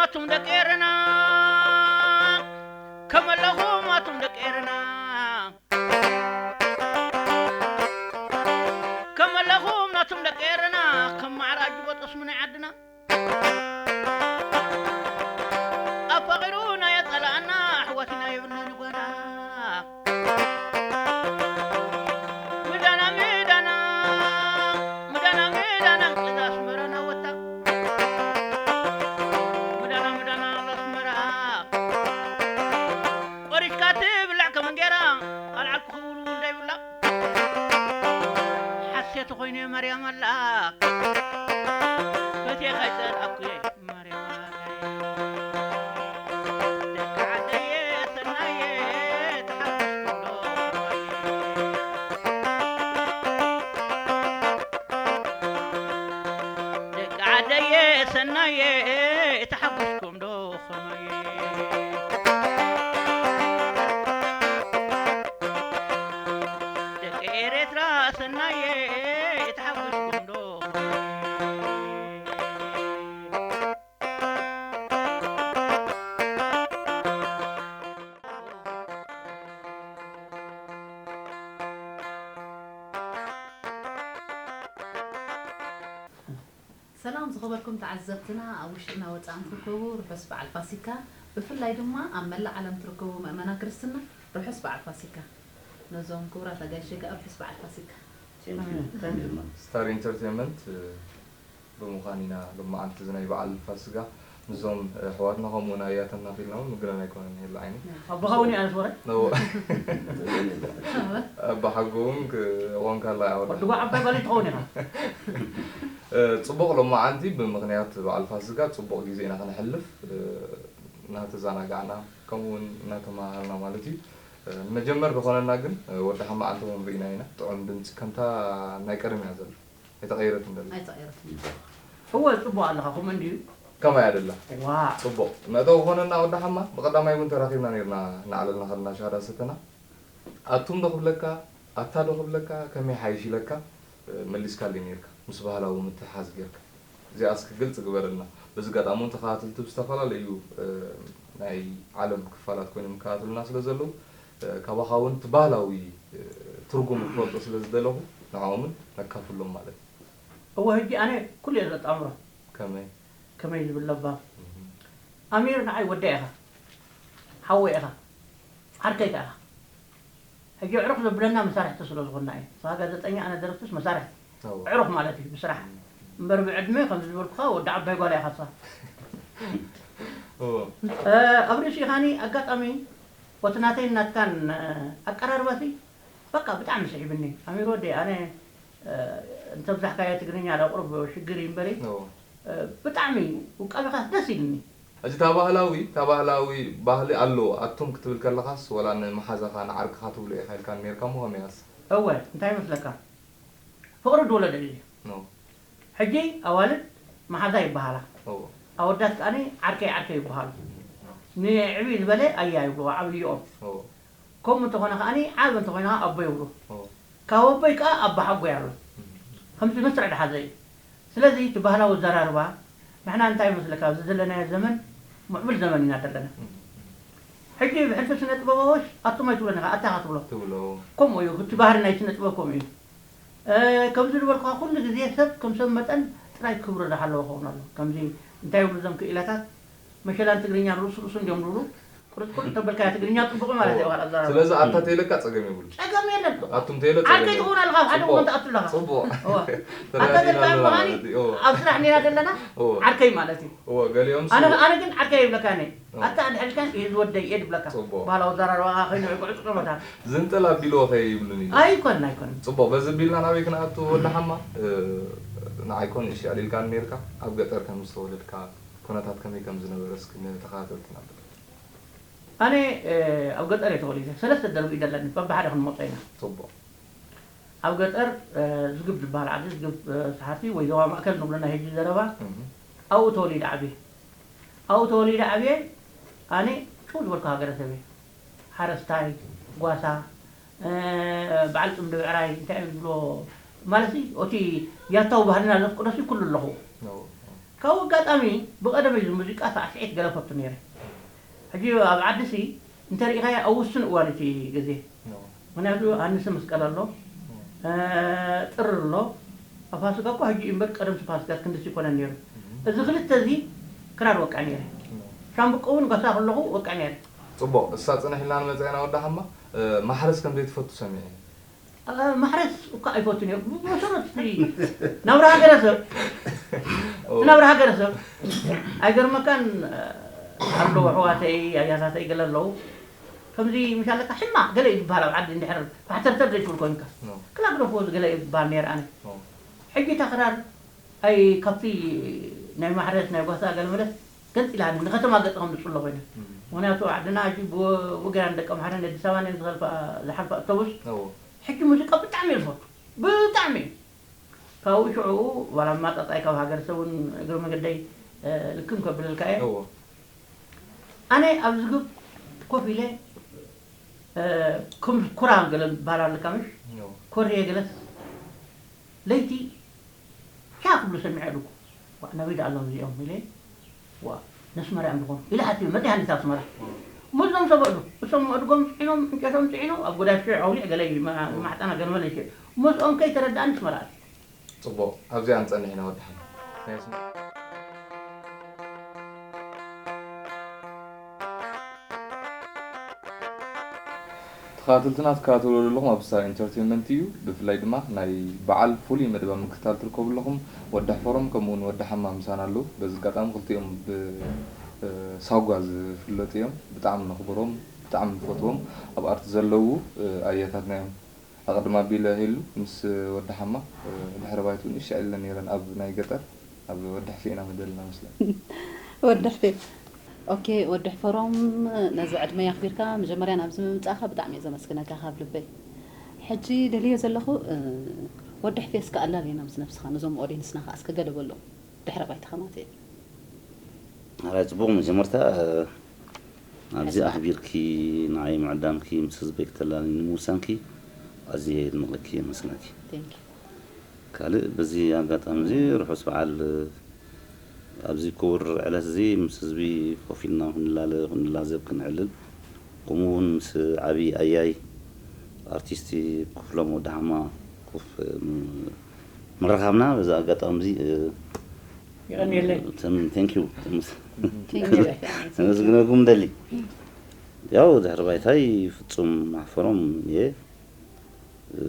ኣቱም ደቂ ኤረና፣ ከመለኹም ኣቱም ደቂ ኤረና፣ ከመለኹም ኣቱም ደቂ ኤረና፣ ከም ማዕረ ኣጅቦ ጠስሚ ናይ ዓድና። ኣፋቒሩ ናይ ኣጸላኣና ኣሕዋትና የብልናን ጓና። ምዳና፣ ምዳና፣ ምዳና፣ ምዳና፣ እዛ ኣስመራና ወታ። ምዳና፣ ምዳና፣ እዛ ኣስመራ። ቆሪሽካ ትብላዕ ከም እንጌራ፣ ኣልዓልኩ ክውልውል ዶ ይብላ? ሓሴት ኾይኑ ማርያም ኣላ። ፈትየ ካይጸልኣኩ ማርያም ኣላ። ደቂ ዓደየ ሰናየ ተሓጎስኩም ዶ? ደቂ ዓደየ ሰናየ ተሓጎስኩም ዶ? ከመይ? ደቂ ኤረትራ ሰናየ ተሓጎስኩም ዶ? ሰላም ዝኸበርኩም ተዓዘብትና፣ ኣብ ውሽጥና ወጻእን ትርከቡ ርሑስ በዓል ፋሲካ። ብፍላይ ድማ ኣብ መላእ ዓለም ትርከቡ ምእመና ክርስትና ርሑስ በዓል ፋሲካ። ነዞም ክቡራት ኣጋይሽ ርሑስ በዓል ፋሲካ። ስታር ኢንተርቴንመንት ብምዃን ኢና ሎማዓንቲ እዚ ናይ በዓል ፋሲጋ ምስዞም ኣሕዋትና ከምኡ እውን ኣያታትና ፊልና እውን ምግናን ኣይኮነን የለ ዓይኒ። ኣቦኻ እውን ይኣንስ ወረ? ነዎ። ኣባሓጎ እውን ክኾንካ ኣላ ወዲ ጓ ዓባይ ጓል ትኸውን ኢኻ። ጽቡቕ ሎማዓንቲ ብምኽንያት በዓል ፋሲጋ ጽቡቕ ግዜ ኢና ከነሕልፍ፣ እናተዛናጋዕና ከምኡ እውን እናተመሃሃልና ማለት እዩ። ንመጀመር ዝኾነና ግን ወዲ ሓማ ዓንተቦም ርኢና ኢና። ጥዑም ድምፂ ከምታ ናይ ቀደም እያ ዘሎ። ኣይተቐየረትን ደላ። ኣይተቐየረትን። እወ፣ ጽቡቕ ኣለኻ፣ ከምኡ እንድዩ። ከማይ ኣደላ። ዋ። ጽቡቕ። መእተዊ ክኾነና ወዲ ሓማ፣ ብቐዳማይ እውን ተራኺብና ነይርና፣ እናዕለልና ከለና ሻሃዳ ሰተና። ኣቱም ዶ ክብለካ፣ ኣታ ዶ ክብለካ፣ ከመይ ሓይሽ ኢለካ፣ መሊስካለይ ነይርካ፣ ምስ ባህላዊ ምትሕሓዝ ጌርካ። እዚኣ እስኪ ግልጺ ግበረልና። በዚ ኣጋጣሚ እውን ተኸታተልቲ ብዝተፈላለዩ፣ እ፣ ናይ ዓለም ክፋላት ኮይኖም ይከታተሉና ስለ ዘለዉ፣ እ፣ ካባኻ እውን እቲ ባህላዊ፣ እ፣ ትርጉም ክፈልጡ ስለ ዝደለኹ፣ ንዕኦምን ነካፍሎም ማለት እዩ። እወ፣ ሕጂ ኣነ ኩሉ እየ ዘጣምሮ። ከመይ? ከመይ ዝብል ለባም። እህ። ኣሚር ንዓይ ወደይ ኢኻ። ሓወይ ኢኻ። ዓርከይ ከኣ ኢኻ። ሕጂ ኣዕሩኽ ዘብለና መሳርሕቲ ስለ ዝኾንና እዩ። ንስኻ ጋዜጠኛ፣ ኣነ ደረፍትስ መሳርሕቲ። እዎ። ኣዕሩኽ ማለት እዩ፣ ብስራሕ። እም። እምበር ብዕድመ፣ ከምዚ ዝበልኩኻ፣ ወዲ ዓባይ ጓል ኢኻ ንስኻ። እዎ። እ፣ ኣብ ርእሲኻኒ ኣጋጣሚ፣ ወቲ ናተይን ናትካን፣ እ፣ ኣቀራርባሲ፣ በቃ፣ ብጣዕሚ ስሒብኒ። ኣሚር ወደይ፣ ኣነ፣ እ፣ እንተብዛሕካዮ ትግርኛ ዶ ቁሩብ ሽግር እዩ እምበሪ፣ እዎ። እ፣ ብጣዕሚ ውቃበኻስ ደስ ኢሉኒ። ሕጂ እታ ባህላዊ፣ እታ ባህላዊ ባህሊ ኣሎ ኣቱም ክትብል ከለኻስ፣ ወላ ንመሓዛኻ ንዓርክኻ ትብሎ ኢኻ ኢልካኒ ነይርካ እሞ ከመይ እያስ? እወ፣ እንታይ ይመስለካ? ፍቕሪ ዝወለደ እዩ። ኖ። ሕጂ ኣዋልድ መሓዛ ይበሃላ። እዎ። ኣወዳት ከኣኒ ዓርከይ ዓርከይ ይበሃሉ። ንዕብይ ዝበለ ኣያ ይብልዎ፣ ዓብይኦም። እዎ። ከምኡ እንተኾነ ከኣኒ ዓቢ እንተኾይኑ ከኣ ኣቦ ይብሉ። እዎ። ካብ ኣቦይ ከኣ ኣባሓጎይ ኣሎ። እም። ከምዚ መስርዕ ዝሓዘ እዩ። ስለዚ እቲ ባህላዊ ኣዘራርባ ንሕና እንታይ ይመስለካ፣ ኣብዚ ዘለናዮ ዘመን ምዕቡል ዘመን ኢና ዘለና። እም። ሕጂ ብሕልፊ ስነ ጥበባዎች ኣቱም ኣይትብሎን ኢኻ፣ ኣታ ኢኻ ትብሎ። ትብሎ። ከምኡ እዩ፣ እቲ ባህሪ ናይ ስነ ጥበብ ከምኡ እዩ። እ፣ ከምዚ ዝበልኩኻ ኩሉ ግዜ ሰብ ከም ሰብ መጠን ጥራይ ክብሩ ዝሃለዎ ክኸውን ኣሎ። ከምዚ እንታይ ይብሉ እዞም ክኢላታት፣ መሸላን ትግርኛን ርእሱ ርእሱ እንዲዮም ዝብሉ። ቁርጥ ቁርጥ ተበልካያ ትግርኛ ጽቡቕ ማለት እዩ፣ ዋላ ኣዘራርባ። ስለዚ ኣታ ተይለካ ጸገም የብሉ። ጸገም የለን። ኣቱም ተይለ ጸገም ዓርከይ የብሉ። ትኸውን ኣለኻ፣ ኣብ ሓደ ጽቡቕ። እዋን ትኣቱ ኣለኻ። ጽቡቕ። እዋ። ተረዲእና ኣታ ዘለካ ኣለና ምዃኒ ማለት እዩ። እዋ። ኣብ ስራሕ ኔና ዘለና እዋ። ዓርከይ ማለት እዩ። እዋ፣ ገሊኦም ኣነ፣ ሱ- ኣነ ግን ዓርከይ ይብለካ እኔ። እዋ። ኣታ ኣድሕልካን እየ ዝወደይ እየ ዝብለካ። ጽቡቕ። ባህላዊ ኣዘራርባኻ ከይኑ ዕቁዕ ጽቀመታ። ዝንጥል ኣቢልዎ ከይብሉን ኢሉ። ኣይኮነን፣ ኣይኮነን። ጽቡቕ፣ በዚ ቢልና ናበይ ክንኣቱ ወዲ ሓማ? እ፣ ንዓይ ኮን እሺ ኣሊልካን ኔርካ፣ ኣብ ገጠር ከም ዝተወለድካ፣ ኩነታት ከመይ ከም ዝነበረ እስኪ ንተኸታተልትና ኣብል። ኣነ፣ እ፣ ኣብ ገጠር እየ ተወሊደ። ሰለስተ ደርቢ እዩ ዘለኒ፣ በብሓደ ክንመጾ ኢና። ጽቡቕ። ኣብ ገጠር፣ እ፣ ዝግብ ዝበሃል ዓዲ፣ ዝግብ፣ እ፣ ሰሓርቲ ወይ ዞባ ማእከል ንብሎ ናይ ሕጂ ዘረባ፣ እህ። ኣብኡ ተወሊደ ዓብየ። ኣብኡ ተወሊደ ዓብየ፣ ኣነ ጭው ዝበልኩ ሃገረሰብ እየ። ሓረስታይ፣ ጓሳ፣ እ፣ በዓል ጽምዲ ብዕራይ፣ እንታይ እዮም ዝብሎ፣ ማለት፣ እቲ ያታዊ ባህልና ዘፍቅዶ ኩሉ ኣለኹ። ኦ፣ ኦ። ካብኡ ኣጋጣሚ ብቐደመይ እዚ ሙዚቃ ሳዕስዒት ገለ ፈቱ ነይረ። ሕጂ ኣብ ዓዲ ሲ እንተ ርኢኻዮ ኣብ ውሱን እዋን እቲ ግዜ። ምኽንያቱ ሃንሲ መስቀል ኣሎ፣ እ፣ ጥሪ ኣሎ። ኣብ ፋሲካ እኮ ሕጂ እዩ እምበር ቀደምሲ ፋሲካ ክንድዚ ይኮነን ነይሩ። እዚ ክልተ እዚ ክራር ወቅዕ ነይረ። ሻምብቆ እውን ጓሳ ከለኹ ወቅዕ ነይረ። ጽቡቕ፣ እሳ ጽንሕ ኢልና ንመጽእ ኢና ወዲ ሓማ። እ፣ ማሕረስ ከም ዘይትፈቱ ሰሚዐ። እ፣ ማሕረስ እኳ ኣይፈቱን እዮም። ብመሰረት እቲ ናብራ ሃገረሰብ፣ እቲ ናብራ ሃገረሰብ ኣይገርመካን? እ፣ ኣለዉ ኣሕዋተይ፣ ኣያታተይ ገለ ኣለዉ። ከምዚ ምሻለካ ሕማቕ ገለ እዩ ዝበሃል ኣብ ዓዲ እንድሕር ፋሕተርተር ዘይትብል ኮይንካ። ኖ። ክላ ግደፍዎ ገለ እዩ ዝበሃል ነይረ ኣነ። ኖ። ሕጂ እታ ክራር ኣይ ካብቲ ናይ ማሕረስ ናይ ጓሳ ገለ መለስ ገንጺላኒ፣ ንከተማ ገጽ ከም ዝጽሎ ኮይነ። እም። ምኽንያቱ ዓድና ሕጂ ብወ-፣ ወገናን ደቀምሓረን ኣዲስ ኣበባን እየን ዝኸልፋ-፣ ዝሓልፋ ኣውቶቡስ። እዎ። ሕጂ ሙዚቃ ብጣዕሚ እየ ዝፈቱ። ብጣዕሚ። ካብኡ ሽዑ ዋላ ማጣጣይ ካብ ሃገረሰብ እውን እግሪ መገደይ፣ እ፣ ልክም ከብለልካ እየ። እዎ። ኣነ ኣብ ዝግብ ኮፍ ኢለ፣ እ፣ ከም ኩራ ገለ ዝበሃል ኣለካ ምሽ? እዎ። ኮርየ ገለስ ለይቲ ቻ ክብሉ ሰሚዐ ኣለኩ። ዋእ፣ ናበይ ደኣ ኣለዉ እዚኦም ኢለ፣ ዋእ፣ ነስመራ እዮም ዝኾኑ ኢለ ሓሲበ። መጺኣ እንዴት ኣስመራ? ምስዞም ሰብ ኣእዱ፣ እሶም ኣእድጎም ጽዒኖም፣ ዕንጨቶም ጽዒኖም፣ ኣብ ጎዳሽ ኣውሊዕ ገለ እዩ፣ ማ-፣ ማሕጣና ገለ መለ ይሸጥ። ምስኦም ከይተረዳእኒ ኣስመራ ኣትየ። ጽቡቕ፣ ኣብዚኣ ንጸንሕ ኢና ወዲ ሓመድ። ናይ ኣስመራ ተኸታተልትና ትከታተልዎ ዘለኹም ኣብ ስታር ኢንተርቴይንመንት እዩ። ብፍላይ ድማ ናይ በዓል ፍሉይ መደብ ኣብ ምክትታል ትርከቡ ኣለኹም። ወዲ ሕፈሮም ከምኡ እውን ወዲ ሓማ ምሳና ኣለዉ። በዚ ኣጋጣሚ ክልቲኦም ብ-፣ እ፣ ሳጓ ዝፍለጡ እዮም። ብጣዕሚ ነኽብሮም፣ ብጣዕሚ ንፈትዎም። ኣብ ኣርቲ ዘለዉ፣ እ፣ ኣያታትና እዮም። ኣቐድም ኣቢለ ሄሉ ምስ ወዲ ሓማ፣ እ፣ ድሕረ ባይትኡ ንእሽተይ ዕልለ ነይረን ኣብ ናይ ገጠር፣ ኣብ ወዲ ሕፌ ኢና መደልና መስለን። ወዲ ሕፌ። ኦኬ፣ ወዲ ሕፈሮም፣ ነዚ ዕድመይ ኣኽቢርካ መጀመርያ ናብዚ ምምጻእካ ብጣዕሚ እየ ዘመስግነካ ካብ ልበይ። ሕጂ ደልዮ ዘለኹ፣ እ፣ ወዲ ሕፌ እስከ ኣላልየና ምስ ነብስኻ፣ ነዞም ኦድየንስና ከኣ እስከ ገለ በሎም። ድሕረ ባይታኻ ማለት እየ። ኣራይ ጽቡቕ፣ መጀመርታ፣ እ፣ ኣብዚ ኣሕቢርኪ ንዓይ ምዕዳምኪ፣ ምስ ህዝበይ ክተላልይኒ ምውሳንኪ ኣዝየ የድንቐኪ፣ የመስግነኪ። Thank you። ካልእ በዚ ኣጋጣሚ እዚ ርሑስ በዓል፣ እ፣ ኣብዚ ክቡር ዕለት እዚ ምስ ህዝቢ ኮፍ ኢልና ክንላለ፣ ክንላዘብ፣ ክንዕልል፣ ከምኡ እውን ምስ ዓቢ ኣያይ ኣርቲስት ክፍሎም ወዲ ሓማ ኮፍ ም-፣ ምርኻብና በዚ ኣጋጣሚ እዚ፣ እ፣ የቐንየለይ። ተም-፣ thank you። ተምስ-፣ Thank you። ተመስግነኩም ደሊ። ያው ድሕሪ ባይታይ ፍጹም ማሕፈሮም እየ። እ፣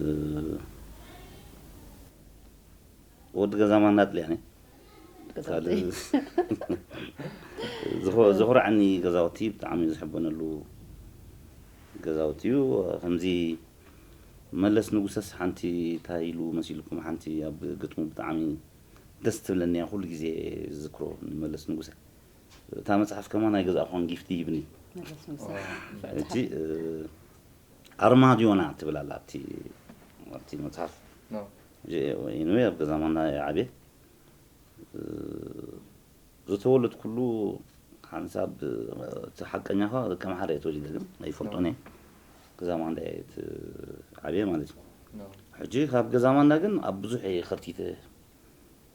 ወዲ ገዛ ማና ጥልያኒ። ገዛውቲ። ካልእ ዝኸ-፣ ዘኹርዓኒ ገዛውቲ ብጣዕሚ ዝሕበነሉ ገዛውቲ እዩ። ከምዚ መለስ ንጉሰስ ሓንቲ እንታይ ኢሉ መሲልኩም፣ ሓንቲ ኣብ ግጥሙ ብጣዕሚ ደስ ትብለኒ እያ፣ ኩሉ ግዜ ዝዝክሮ ንመለስ ንጉሰ። እታ መጽሓፍ ከማን ኣይገዛእኹን፣ ጊፍቲ ሂብኒ። መለስ ንጉሰ። ሕጂ፣ እ፣ ኣርማድዮና ትብል ኣላ ኣብቲ፣ ኣብቲ መጽሓፍ። ኖ። ሕጂ፣ ኤኒዌይ፣ ኣብ ገዛ ማና እየ ዓብየ። እ፣ ዝተወለድኩሉ ሓንሳብ፣ እቲ ሓቀኛ ኸ ከም ሓደ እየ ተወሊደ፣ ግን ኣይፈልጦን እየ። ገዛ ማንዳ እየ ዓብየ ማለት እዩ። ኖ። ሕጂ ካብ ገዛ ማንዳ ግን ኣብ ብዙሕ እየ ኸርቲተ።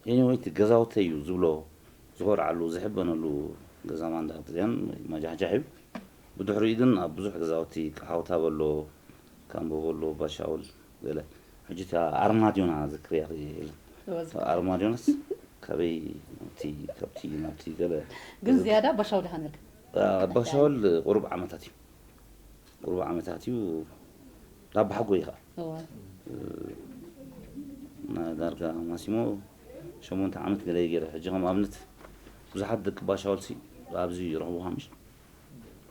ኤኒወይ፣ እቲ ገዛውተይ እዩ ዝብሎ፣ ዝኾርዓሉ፣ ዝሕበነሉ ገዛ ማንዳ ጥልያን ወይ ማጃሕጃሕ እዩ። ብድሕሪኡ ግን ኣብ ብዙሕ ገዛውቲ፣ ቃሓውታ በሎ፣ ካምቦ በሎ፣ ባሻውል፣ ገለ። ሕጂ እታ ኣርማድዮና ዝክርያ የለን። እወ፣ ዝክርያ። ኣርማድዮናስ ካበይ፣ ናብቲ፣ ካብቲ፣ ናብቲ ገለ ግን ዝያዳ ባሻውል ኢኻ ነርካ? ኣ፣ ባሻውል ቁሩብ ዓመታት እዩ። ቁሩብ ዓመታት እዩ። ናብ ሓጎይ ኸኣ። እወ። እ፣ ና-፣ ዳርጋ ማሲሞ ሸሞንተ ዓመት ገለ ገይረ። ሕጂ ከም ኣብነት ብዙሓት ደቂ ባሻውልሲ ኣብዚ ይረኽቡኻ ምሽ?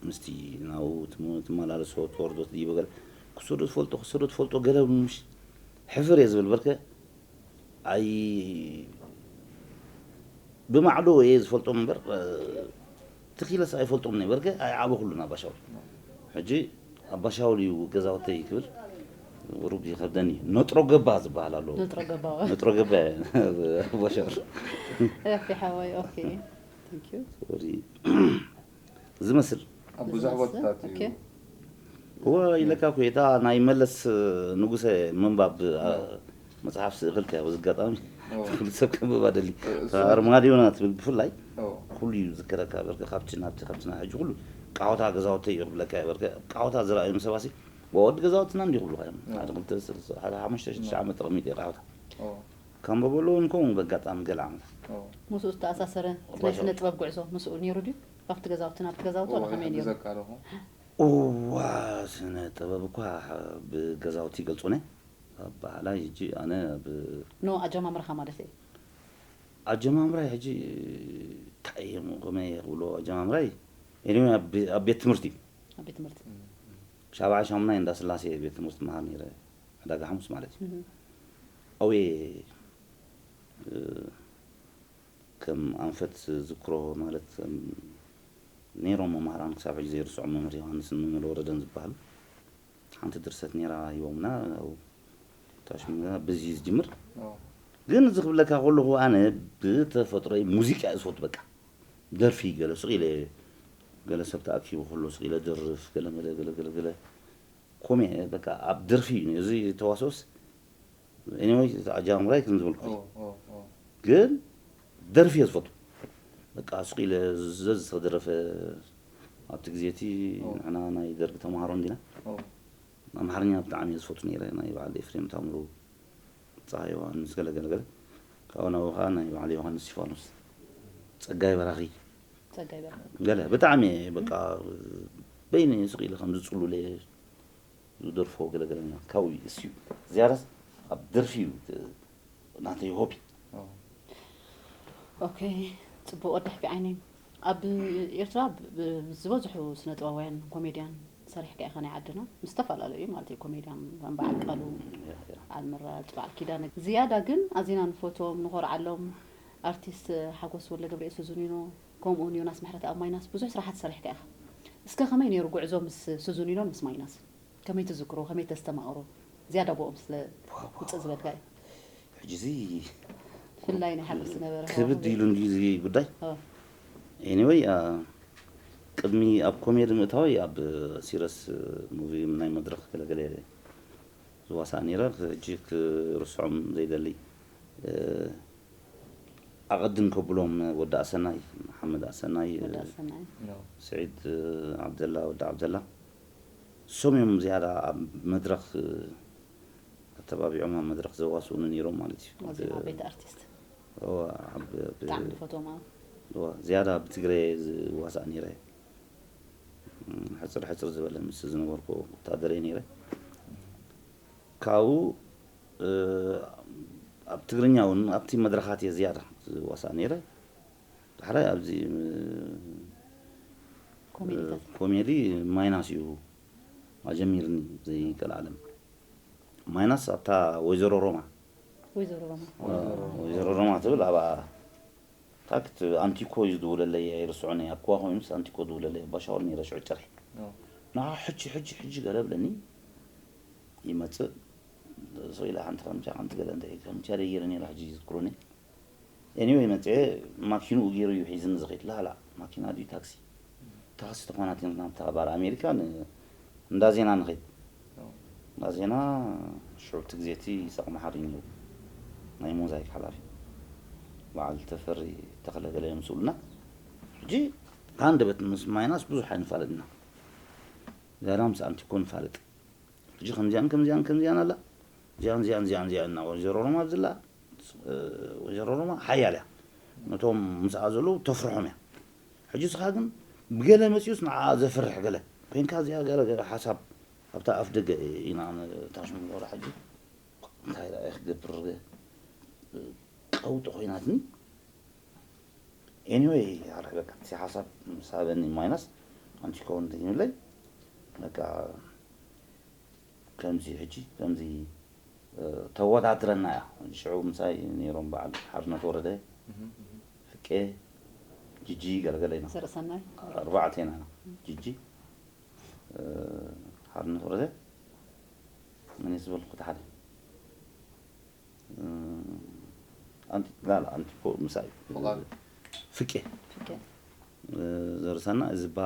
ምስቲ ናብኡ ትም-፣ ትመላለሶ፣ ትወርዶ፣ ትድይቦ ገለ። ክሶ ዶ ትፈልጦ፣ ክሶ ዶ ትፈልጦ ገለ ምሽ? ሕፍር እየ ዝብል በርከ። ኣይ-፣ ብማዕዶ እየ ዝፈልጦም እምበር፣ እ፣ ትኺለስ ኣይፈልጦም ነበርኩ፣ ኣይዓበኹሉን ኣባሻውል። ሕጂ ኣባሻውል እዩ ገዛውተይ ክብል ቁሩብ ይኸብደኒ። ነጥሮ ገባ ዝበሃል ኣሎ። ነጥሮ ገባ። ነጥሮ ገባ ኣባሻውል። ኦኬ ሓወይ፣ ኦኬ። Thank you። ሶሪ። ዝመስል ኣብ ብዙሕ ዝመስል፣ ቦታታት እዩ። ኦኬ። እወ፣ ኢለካ እኮ፣ እታ ናይ መለስ ንጉሰ ምንባብ፣ አ፣ መጽሓፍ ስእኽልካ እዩ። በዚ ኣጋጣሚ ኦ። ኩሉ ሰብ ከንብባ ደሊ እ፣ እሱ ኣርማድዮና ትብል ብፍላይ ኦ። ኩሉ እዩ ዝዝከረካ በርከ ካብቲ ናብቲ ካብቲ ናይ ሕጂ ኩሉ ቃወታ ገዛውተይ እዩ ክብለካ እዩ በርከ ቃወታ ዝረኣዩ ሰባሲ ወዲ ገዛውትና እንዲ ክብሉካ እዮም ኦ። ሓደ ክልተ ሰለስተ ሓደ ሓሙሽተ ሽዱሽተ ዓመት ተቐሚጠ ቃወታ ኦ። ካንበበሉ እንከውን በጋጣሚ ገለ ዓመት ኦ። ምስኡ ዝተኣሳሰረ ናይ ባሻው። ስነ ጥበብ ጉዕዞ ምስኡ ነይሩ ድዩ? ካብቲ ገዛውቲ ናብቲ ገዛውቲ ኦ፣ ወላ ከመይ ነይሩ? ይሕግዘካ ኣለኹ። እዋ ስነ ጥበብ እኳ ብገዛውቲ ይገልጹ ነ ኣበሃላይ ሕጂ ኣነ ብ ኖ ኣጀማምርኻ ማለት እዩ። ኣጀማምራይ ሕጂ እንታይ እዮም ከመይ ክብሎ ኣጀማምራይ ኤኒወይ ኣብ ቤት ትምህርቲ እዩ ኣብ ቤት ትምህርቲ ሻብዓይ ሻሙናይ እንዳ ስላሴ ቤት ትምህርቲ መሃር ነይረ ዕዳጋ ሓሙስ ማለት እዩ እህ። ኣውየ ከም ኣንፈት ዝክሮ ማለት ከም ነይሮም መምህራን ክሳብ ሕጂ ዘይርስዖም መምህር ዮሃንስን መምህር ወረደን ዝበሃሉ ሓንቲ ድርሰት ነይራ ሂቦምና ያው ታሽሙና ብዚ ዝጅምር ኦ። ግን እዚ ክብለካ ከለኹ ኣነ ብተፈጥሮይ ሙዚቃ እየ ዝፈቱ በቃ ደርፊ ገለ ስቕ ኢለ ገለ ሰብ ተኣኪቡ ከሎ ስቕ ኢለ ደርፍ ገለ ገለ ገለ ገለ ገለ ኮሜ በቃ ኣብ ደርፊ እዩ እዚ ተዋስኦስ ኤኒወይ ኣጃምራይ ከም ዝበልኩ ኦ፣ ኦ፣ ኦ። ግን ደርፊ እየ ዝፈቱ በቃ ስቕ ኢለ ዘዝተደረፈ ኣብቲ ግዜ እቲ ኦ። ንሕና ናይ ደርጊ ተምሃሮ እንዲና ኦ። ኣምሓርኛ ብጣዕሚ እየ ዝፈቱ ነይረ ናይ በዓል ኤፍሬም ታምሩ ፀሃይ ዮሃንስ ገለ ገለ ገለ ካብኡ ናብኡ ከዓ ናይ በዓል ዮሃንስ ሲፋኖስ ፀጋይ በራኺ ፀጋይ በርሀ ገለ ብጣዕሚ እየ በቃ በይነ ስቕ ኢለ ከም ዝፅሉለ ዝደርፎ ገለ ገለ ካብኡ እዩ እስዩ ዝያዳስ ኣብ ደርፊ እዩ ናተይ ሆቢ ኦ። ኦኬ ፅቡቅ ወዳሕኪ ዓይነይ ኣብ ኤርትራ ብ- ብ- ምስ ዝበዝሑ ስነ ጥበባውያን ኮሜድያን ሰሪሕካ ኢኻ ናይ ዓድና ምስ ዝተፈላለዩ ማለት እዩ ኮሜድያን ከም በዓል ቃሉ በዓል ምራጭ በዓል ኪዳነ ዝያዳ ግን ኣዚና ንፈትዎም ንኾርዓሎም ኣርቲስት ሓጎስ ወልደ ገብርኤል ሱዙኒኖ ከምኡ ዮናስ ምሕረት ኣብ ማይናስ ብዙሕ ስራሓት ሰሪሕካ ኢኻ እስከ ከመይ ነይሩ ጉዕዞ ምስ ሱዙኒኖን ምስ ማይናስ ከመይ ትዝክሮ ከመይ ተስተማቕሮ ዝያዳ ብኦም ስለ ውፅእ ዝበልካ እዩ ሕጂ እዚ ብፍላይ ናይ ሓቂ ዝነበረ ክብድ ኢሉ እንድዩ እዚ ጉዳይ ኣዎ። ኤኒወይ ቅድሚ ኣብ ኮሜዲ ምእታወይ ኣብ ሲረስ ሙቪ ናይ መድረክ ገለገለ ዝዋሳእ ነይረ ሕጂ ክርስዖም ዘይደሊ ኣቐድም ከብሎም ወዲ ኣሰናይ መሓመድ ኣሰናይ ወዲ ኣሰናይ ኖ። ስዒድ ዓብደላ ወዲ ዓብደላ እሶም እዮም ዝያዳ ኣብ መድረክ ኣተባቢዖም ኣብ መድረክ ዘዋስኡኒ ነይሮም ማለት እዩ ኣዚም ዓበይቲ ኣርቲስት እዋ፣ ኣብ- ብ- ብጣዕሚ ንፈትዎም እዋ፣ ዝያዳ ብትግረ ዝዋሳእ ነይረ እም፣ ሕፅር ሕፅር ዝበለ ምስ ዝነበርኩ ወታደረ ነይረ ካብኡ እ፣ ኣብ ትግርኛ እውን ኣብቲ መድረኻት እየ ዝያዳ ዝዋሳእ ነይረ ዳሕራይ ኣብዚ እ፣ ኮሜዲታት ኮሜዲ ማይናስ እዩ ኣጀሚርኒ ዘይቀልዓለም ማይናስ ኣብታ ወይዘሮ ሮማ ወይዘሮ ሮማ ወይዘሮ ሮማ ትብል ኣብ ታክት ኣንቲኮ እዩ ዝድውለለይ ኣይርስዖን እየ ኣኩዋ ኮይኑስ ኣንቲኮ ዝድውለለይ ኣባሻወል ነይረ ሽዑ ጨርሒ ኖ። ንዓ ሕጂ ሕጂ ሕጂ ገለ ብለኒ ይመፅእ ሰው ኢላ ሓንቲ ከምቲ ሓንቲ ገለ እንታይ ከምቲ ደይረ ነይረ ሕጂ ይዝክሩኒ ኤኒወይ መፅአ ማኪንኡ ገይሩ እዩ ሒዝኒ ዝኸይድ ላላ ማኪና ድዩ ታክሲ ታክሲ ተኾናት ናብታ ባር ኣሜሪካ ን- እንዳ ዜና ንኸይድ እንዳ ዜና ሽዑ እቲ ግዜ እቲ ይስሐቅ መሓሪ ነይሩ ናይ ሞዛይክ ሓላፊ በዓል ተፈሪ ተኽለ ገለ እዮም ስኡልና ሕጂ ከኣንደበት ምስ ማይናስ ብዙሕ ኣይንፋለጥና ዝያዳ ምስ ኣንቲኮ ንፋለጥ ሕጂ ከምዚኣን ከምዚኣን ከምዚኣን ኣላ እዚኣን እዚኣን እዚኣን እዚኣን እና ወይዘሮ ሮማ ኣብዝላ ወይዘሮ ሮማ ሓያል እያ ነቶም ምስኣ ዘለዉ ተፍርሖም እያ ሕጂ ስኻ ግን ብገለ መፅኡስ ንዓ ዘፍርሕ ገለ ኮይንካ እዚኣ ገለ ገለ ሓሳብ ኣብታ ኣፍ ደገ ኢና ታሽሙ ገብረ ሕጂ እንታይ ረኣየ ክገብር ቀውጢ ኮይናትኒ ኤኒወይ ኣረ በቃ እቲ ሓሳብ ምስ ሃበኒ ማይናስ ኣንቲ ክኸውን ዘይብለይ በቃ ከምዚ ሕጂ ከምዚ ተወዳድረና እያ ሽዑ ምሳይ ነይሮም በዓል ሓርነት ወረደ ፍቄ ጅጂ ገለገለ ኢና ዘርእሰናይ ኣርባዕተ ኢና ጅጂ ሓርነት ወረደ መን ዝበልኩ ሓደ ኣንቲ ላላ ኣንቲ ምሳይ ፍቓድ ፍቄ ፍቄ ዘርሳና እዚ ባ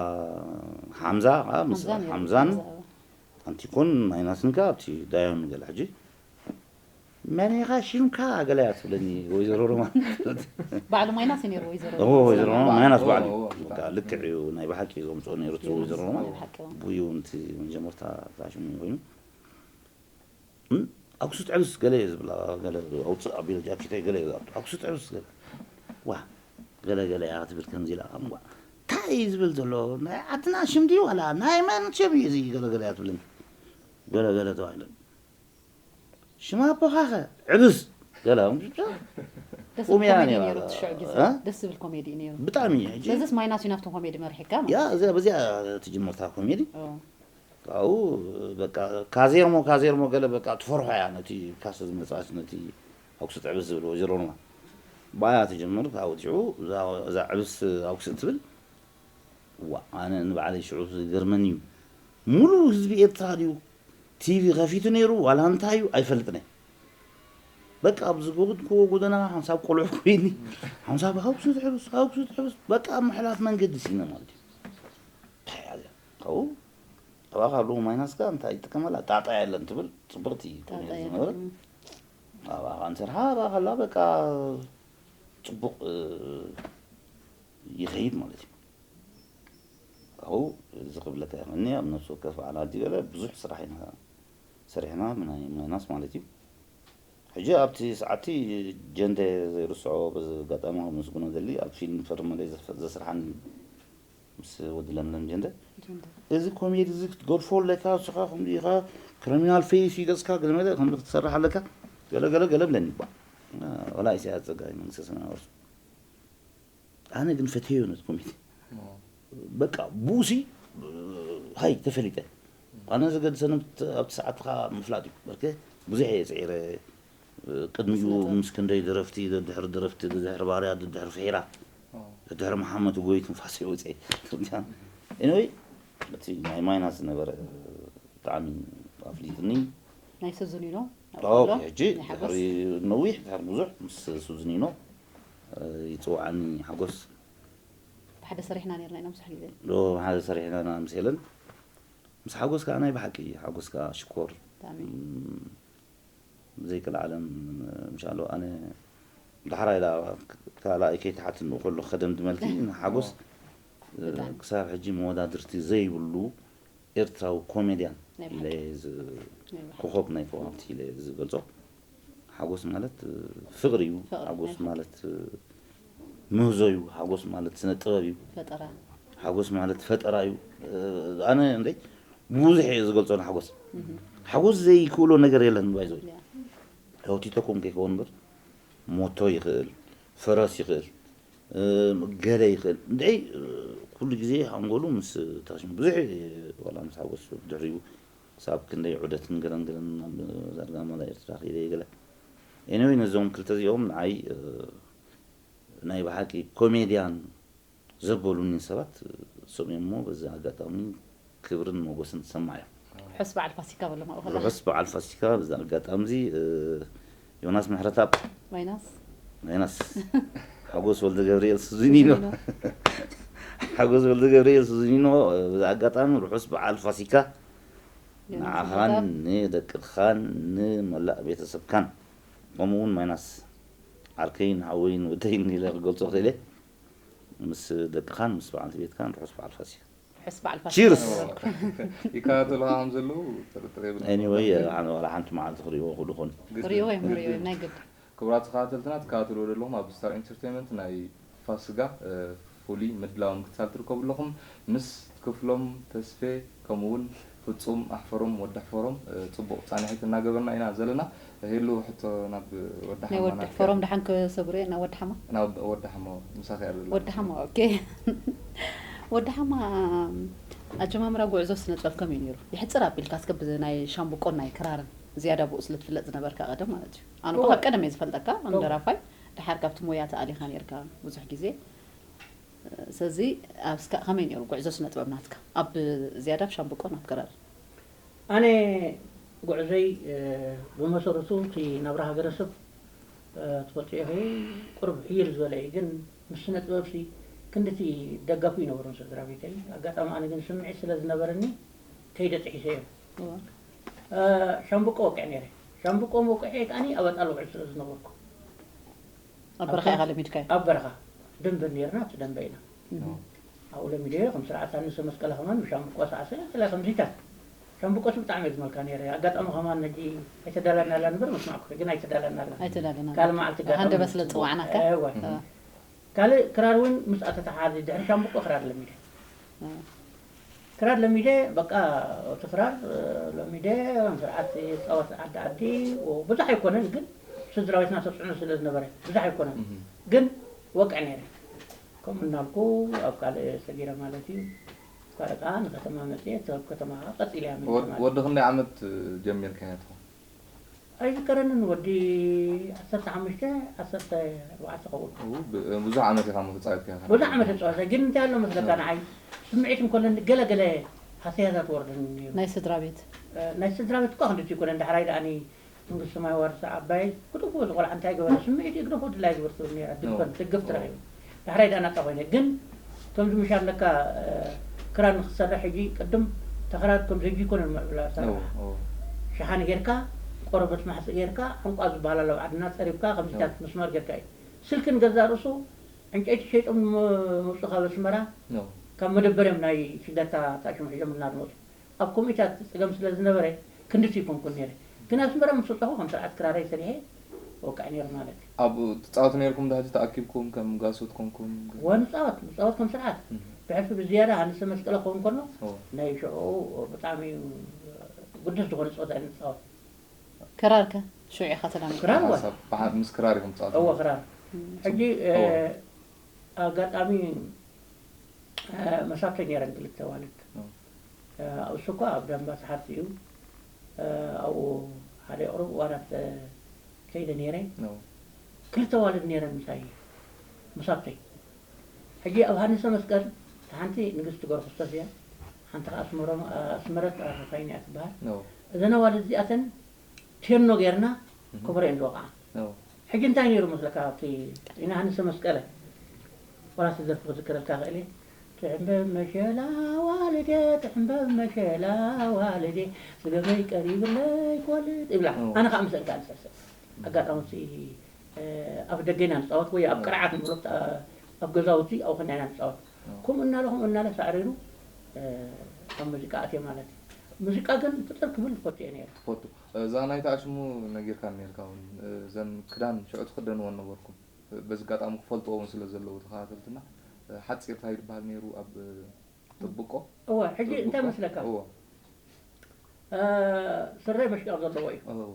ሓምዛ ከዓ ምስ ሓምዛን እዩ። ሓምዛን ሓምዛ። ኣንቲኮን ማይናስን ከዓ ኣብቲ ዳዮን ገለ ሕጂ መን ኢኻ ሽምካ ገለ እያ ትብለኒ ወይዘሮ ሮማን። ባዕሉ ማይናስ እዩ ነይሩ ወይዘሮ ኦ ወይዘሮ ሮማን ማይናስ ባዕሉ እዩ። ኦ፣ ኦ፣ በቃ ልክዕ እዩ፣ ናይ ብሓቂ እዩ ዘምፅኦ ነይሩ እቲ ወይዘሮ ሮማን። ናይ ብሓቂ። ብኡ እዩ እቲ መጀመርታ እታ ሽሙ ኮይኑ። እም፣ ኣኩሱ ጥዕብስ ገለ እየ ዝብላ፣ ገለ ኣውፅእ ኣቢለ ጃኬተይ ገለ እየ ዝኣቱ። ኣኩሱ ጥዕብስ ገለ። ዋ፣ ገለ ገለ እያ ትብል ከምዚ ኢላ። እምቧ፣ እንታይ እዩ ዝብል ዘሎ? ናይ ዓድና ሽም ድዩ ዋላ ናይ መን ሽም እዩ እዚ? ገለ ገለ እያ ትብለኒ። ገለ ገለ ተባሂለ። ሽም ኣቦኻኸ? ዕብስ። ገለ ደስ ዝብል ቁምያ ኮሜዲ ነይራ። ነይሩ እቲ ሽዑ ግዜ እ? ደስ ዝብል ኮሜዲ እዩ ነይሩ ብጣዕሚ እዩ። ሕጂ ስለዚስ ማይናስ እዩ ናብቶም ኮሜዲ መሪሕካ ማለት ያ፣ እዚኣ በዚኣ ትጅምር እታ ኮሜዲ። ኦ፣ ካብኡ በቃ ካዜርሞ ካዜርሞ ገለ በቃ ትፈርሖ እያ ነቲ ካሰ ዝመፅኣት ነቲ ኣኩሱ ጥዕብስ ዝብል ወይዘሮ ሮማ ባያ ትጅምር። ካብኡ ሽዑ እዛ- እዛ ዕብስ ኣኩሱ ትብል ዋ ኣነ ንባዕለይ ሽዑ ዝገርመኒ እዩ። ሙሉ ህዝቢ ኤርትራ ድዩ ቲቪ ከፊቱ ነይሩ ዋላ እንታይ እዩ ኣይፈልጥን እየ። በቃ ኣብዚ ጎድኩዎ ጎደና ሓንሳብ ቆልዑ ኮይኒ ሓንሳብ ሃውሱ ትሕብስ ሃውሱ ትሕብስ በቃ ኣብ ምሕላፍ መንገዲ ሲነ ማለት እዩ። እንታይ እያ እዚኣ? ካብኡ ኣብኣ ካብ ሎሚ ማይናስካ እንታይ ይጥቀመላ ጣጣ የለን ትብል ፅብቕቲ ጣጣ ኮሜዲ የለን። ዝነበረት ኣብኣ ከዓ እንሰርሓ ኣብኣ ከላ በቃ ፅቡቕ እ፣ ይኸይድ ማለት እዩ። ካብኡ እዚ ክብለካ ይኽእልኒ ኣብ ነፍሲ ወከፍ ዓላዲ ገለ ብዙሕ ስራሕ ኢና ሰሪሕና ብናይ ማይናስ ማለት እዩ። ሕጂ ኣብቲ ሰዓቲ ጀንደ ዘይርስዖ በዚ ኣጋጣሚ ከመስግኖ ደሊ ኣብ ፊልም ፈርመለይ ዘፍ- ዘስርሓኒ ምስ ወዲ ለምለም ጀንደ ጀንደ። እዚ ኮሜዲ እዚ ክትገድፎ ኣለካ ንስኻ ከምዚ ኢኻ ክሪሚናል ፌስ እዩ ገፅካ ገለ መለ ከምዚ ክትሰርሕ ኣለካ ገለ ገለ ገለ ብለኒ ባ ወላ ኢሳያስ ፀጋይ መንግስተ ሰማይ ወርሱ ኣነ ግን ፈትየዮ ነቲ ኮሜዲ በቃ ቡሲ ሃይ ተፈሊጠ ኣነ ዘገድሰኒ ኣብቲ ሰዓትኻ ምፍላጥ እዩ በርከ ብዙሕ እየ ፅዒረ ቅድሚኡ ምስ ክንደይ ደረፍቲ ደድሕሪ ደረፍቲ ደድሕሪ ባርያ ደድሕሪ ፍሒራ ደድሕሪ መሓመድ ጎይ ትንፋሰ ይወፀ ኤኒወይ እቲ ናይ ማይናስ ዝነበረ ብጣዕሚ ኣፍሊጥኒ ናይ ስዙኒኖ ኦኬ ሕጂ ድሕሪ ነዊሕ ድሕሪ ብዙሕ ምስ ሱዝኒኖ ይፅውዓኒ ሓጎስ ብሓደ ሰሪሕና ነርና ኢና ብዙሕ ግዜ ዶ ሓደ ሰሪሕና ምስ ሄለን ምስ ሓጎስ ከዓ ናይ ብሓቂ ሓጎስ ከዓ ሽኮር ብጣዕሚ ዘይክል ዓለም ምሻሎ ኣነ ዳሕራይ ዳ ካልኣይ ከይተሓትንኡ ከሎ ከደምድመልኪ ሓጎስ ብጣዕሚ። ክሳብ ሕጂ መወዳድርቲ ዘይብሉ ኤርትራዊ ኮሜድያን ናይ ኢለ ብሓቂ። ዝ- ናይ ብሓቂ። ኮኾብ ናይ ኮኸብቲ ኢለ ዝገልጾ ሓጎስ ማለት ፍቕሪ እዩ ፍቕሪ፣ ሓጎስ ናይ ፍቕሪ። ማለት ምህዞ እዩ ሓጎስ ማለት ስነ ጥበብ እዩ ፈጠራ ሓጎስ ማለት ፈጠራ እዩ ኣነ እንደ ብዙሕ እየ ዝገልጾ ንሓጎስ ሓጎስ ዘይክእሎ ነገር የለን ባይዞ ያ። ሮቲቶ ኮም ከይከውን እምበር ሞቶ ይኽእል ፈረስ ይኽእል እ፣ ገለ ይኽእል እንደ ኩሉ ግዜ ሓንጎሉ ምስ ታሽሙ ብዙሕ እየ ዋላ ምስ ሓጎስ ድሕሪኡ ክሳብ ክንደይ ዑደትን ገለን ገለን ናብ ዛርጋ መላ ኤርትራ ከይደ ገለ ኤኒወይ ነዞም ክልተ እዚኦም ንዓይ እ፣ ናይ ብሓቂ ኮሜድያን ዘበሉኒ ሰባት እሶም እዮም እሞ በዚ ኣጋጣሚ ክብርን ሞጎስን ዝሰማዕ እዮም ርሑስ በዓል ፋሲካ በሎም ኣብኡ ከለኻ ርሑስ በዓል ፋሲካ በዚ ኣጋጣሚ እዚ እ፣ ዮናስ ምሕረታብ ማይናስ ማይናስ ሓጎስ ወልደ ገብርኤል ሱዚኒኖ ሓጎስ ወልደ ገብርኤል ሱዚኒኖ እ፣ በዚ ኣጋጣሚ ርሑስ በዓል ፋሲካ ዮናስ ንዓኻን ምሕረታብ። ንደቅኻን ንመላእ ቤተሰብካን ከምኡ እውን ማይናስ ዓርከይን ሓወይን ወደይን ኢለ ክገልጾ ክእለ ምስ ደቅኻን ምስ በዓልቲ ቤትካን ርሑስ በዓል ፋሲካ ርሑስ በዓል ፋሲካ ቺርስ ይከታተሉኻ ከም ዘለዉ ጥርጥር የብሉ ኤኒወይ ዋላ ሓንቲ መዓልቲ ክሪእዎ ክእሉ ኾኑ ክሪእዎ እዮም ክሪእዎ እዮም ናይ ግድ ክቡራት ተኸታተልትና ትከታተልዎ ዘለኹም ኣብ ስታር ኢንተርቴንመንት ናይ ፋስጋ እ፣ ፍሉይ ምድላው ምክትታል ትርከቡ ኣለኹም ምስ ክፍሎም ተስፌ ከምኡ እውን ፍፁም ኣሕፈሮም ወዲ ኣሕፈሮም እ፣ ፅቡቕ ፃንሒት እናገበርና ኢና ዘለና ሄሉ ሕቶ ናብ ወዲ ናይ ሓማ ወዲ ናትካ። ሕፈሮም ደሓን ክሰግሩ እየ ናብ ወዲ ሓማ ናብ ወዲ ሓሞ ምሳኺ እያ ዘላ ወዲ ሓማ ኦኬ ወዲ ሓማ ኣጀማምራ ጉዕዞ ስነ ጥበብ ከመይ ነይሩ ይሕፅር ኣቢልካ እስከ ብናይ ሻምብቆን ናይ ክራርን ዝያዳ ብኡ ስለ ትፍለጥ ዝነበርካ ቀደም ማለት እዩ ኣነ እኮ ካብ ቀደም እየ ዝፈልጠካ ከም ደራፋይ ድሓር ካብቲ ሞያ ተኣሊኻ ነርካ ብዙሕ ግዜ ስለዚ ኣብስካ ከመይ ነይሩ ጉዕዞ ስነ ጥበብ ናትካ ኣብ ዝያዳ ኣብ ሻምብቆን ኣብ ክራር ኣነ ጉዕዞይ እ፣ ብመሰረቱ እቲ ናብራ ሃገረሰብ እ፣ ትፈልጦ ኢኺ ቁሩብ ሕይል ዝበለ እዩ ግን ምስ ስነ ጥበብሲ ክንድቲ ደጋፉ ይነበሩን ስድራ ቤተይ ኣጋጣሚ ኣነ ግን ስምዒት ስለ ዝነበረኒ ከይደ ጥሒሰ እዮም እ፣ ሻምብቆ ወቅዕ ነይረ ሻምብቆ መውቅዒ ከዓኒ ኣብ ኣጣል ውዕል ስለ ዝነበርኩ ኣብ በረኻ ኢኻ ለሚድካዮ? ኣብ በረኻ ደንበ ነርና፣ እቲ ደንበ ኢና ኣብኡ ለሚደ። ከም ስርዓት ኣንሰ መስቀለ ከማን ብሻምብቆ ሳዕሰ ለ ከምዚታት። ሻምብቆ ሲ ብጣዕሚ እየ ዝመልካ ነይረ። ኣጋጣሚ ከማን ነጂ ኣይተዳላናላ ንበር መስማዕኩ ግን ኣይተዳላናላ። ኣይተዳለና ካልእ መዓልቲ ኣጋጣሚ ሃንደ በስለ ዝፅዋዕናካ እወ። ካልእ ክራር እውን ምስ ኣተተሓዚ ድሕሪ ሻምብቆ ክራር ለሚደ። ክራር ለሚደ በቃ እቲ ክራር ለሚደ ከም ስርዓት ፃወት ዓዲ ዓዲ ብዙሕ ኣይኮነን ግን ስድራ ቤትና ተፅዕኖ ስለ ዝነበረ ብዙሕ ኣይኮነን ግን ወቅዕ ነይረ። ከምኡ እናልኩ ኣብ ካልእ ሰጊረ ማለት እዩ። ካልእ ከዓ ንከተማ መፅየ ሰብ ከተማ ከዓ ቀፂለ እያ መሊሰ ማለት እዩ። ወዲ ክንደይ ዓመት ጀሚርካዮ ትኾን? ኣይዝከረንን ወዲ ዓሰርተ ሓሙሽተ ዓሰርተ ኣርባዕተ ኸውን። ብዙሕ ዓመት ኢኻ ሞ ተፃዊትካ ኢኻ። ብዙሕ ዓመት ተፃወተ ግን እንታይ ኣሎ መስለካ ንዓይ ስምዒት እንከለኒ ገለ ገለ ሃሰያታት ወርደኒ ነይሩ። ናይ ስድራ ቤት ናይ ስድራ ቤት እኳ ክንድቲ ይኮነ ዳሕራይ ደኣኒ መንግስቲ ሰማይ ዋርሳ ዓባይ ክጥፉ ዝቆልዓ እንታይ ገበረ ስምዒት ይግደፎ ድላይ ዝበርትሩ ነራ ድፈን ትግፍ ትረኺቡ ዳሕራይ ደኣ ናጻ ኮይነ ግን ከምዚ ምሻለካ ክራር ንክትሰርሕ ሕጂ ቅድም ተክራር ከም ዘጂ ይኮነ ምዕብላ ሰርሕ ሸሓኒ ጌርካ ቆረበት ማሕፂ ጌርካ ዕንቋ ዝበሃል ኣለብ ዓድና ፀሪብካ ከምዚታት መስመር ጌርካ እዩ ስልኪ ንገዛ ርእሱ ዕንጨይቲ ሸይጦም መውፁ ካብ ኣስመራ ካብ መደበርዮም ናይ ሽዳታ ታሽሙ ሒዞም እናዝመፁ ኣብ ኮሚታት ፀገም ስለ ዝነበረ ክንድቲ ይኮንኩን ነይረ ግን ኣስመራ ምስ ወፀኹ ከም ስርዓት ክራረይ ሰሪሐ ወቃዕ ነይሩ ማለት እዩ። ኣብኡ ትፃወቱ ነይርኩም ዶ ሕጂ ተኣኪብኩም ከም ጋሶት ኮንኩም? ወ ንፃወት ንፃወት ከም ስርዓት ብሕልፊ ብዝያዳ ሃንሰ መስቀለ ክኸውን ከሎ ናይ ሽዑ ብጣዕሚ ግዱስ ዝኾነ ፀወታ ኢና ንፃወት። ክራር ከ ሽዑ ኢኻ ተላሚድካ? ክራር ወ ሓሳብ ብሓ- ምስ ክራር ኢኹም ትፃወቱ? እወ ክራር ሕጂ ኣጋጣሚ መሳተይ ነይረን ክልተ ዋልድ እሱ እኳ ኣብ ደንባ ሰሓርቲ እዩ ኣብኡ ሓደ የቕሩብ እዋናት ከይደ ነይረ ክልተ ዋልድ ነይረን ምሳይ መሳተይ ሕጂ ኣብ ሃንሰ መስቀል ሓንቲ ንግስቲ ገብረክርስቶስ እያ ሓንቲ ከዓ ኣስመረት ኣረፋይን እያ ትበሃል እዘን ኣዋልድ እዚኣተን ቴኖ ጌርና ከበሮ እየን ዝወቕዓ ሕጂ እንታይ ነይሩ መስለካ ኣብቲ ዮሃንስ መስቀለ ዋላ እቲ ደርፊ ክዝክረልካ ክእል እየ ትሕንበብ መሸላ ዋልዴ ትሕንበብ መሸላ ዋልዴ ስገመይ ቀሪብለይ ክወልድ ይብላ ኣነ ከዓ ምስአን ከዓ ንሰሰ ኣጋጣሚ እቲ ኣብ ደገ ኢና ንፃወት ወይ ኣብ ቅርዓት ንብሎ ኣብ ገዛውቲ ኣብኡ ከና ኢና ንፃወት ከምኡ እናለ ከምኡ እናለ ሳዕሪሩ ኣብ ሙዚቃ ኣትየ ማለት እዩ ሙዚቃ ግን ፍጥር ክብል ዝፈቱ እየ ነይረ ትፈቱ እዛ ናይታ ሽሙ ነጊርካኒ ነርካ እውን እዘን ክዳን ሽዑ ትኽደንወን ነበርኩም በዚ ኣጋጣሚ ክፈልጥዎ እውን ስለ ዘለዉ ተኸታተልትና ሓፂር እንታይ ዝበሃል ነይሩ ኣብ ጥብቆ እወ ሕጂ እንታይ መስለካ እወ ስረ መሽቀቕ ዘለዎ እዩ እወ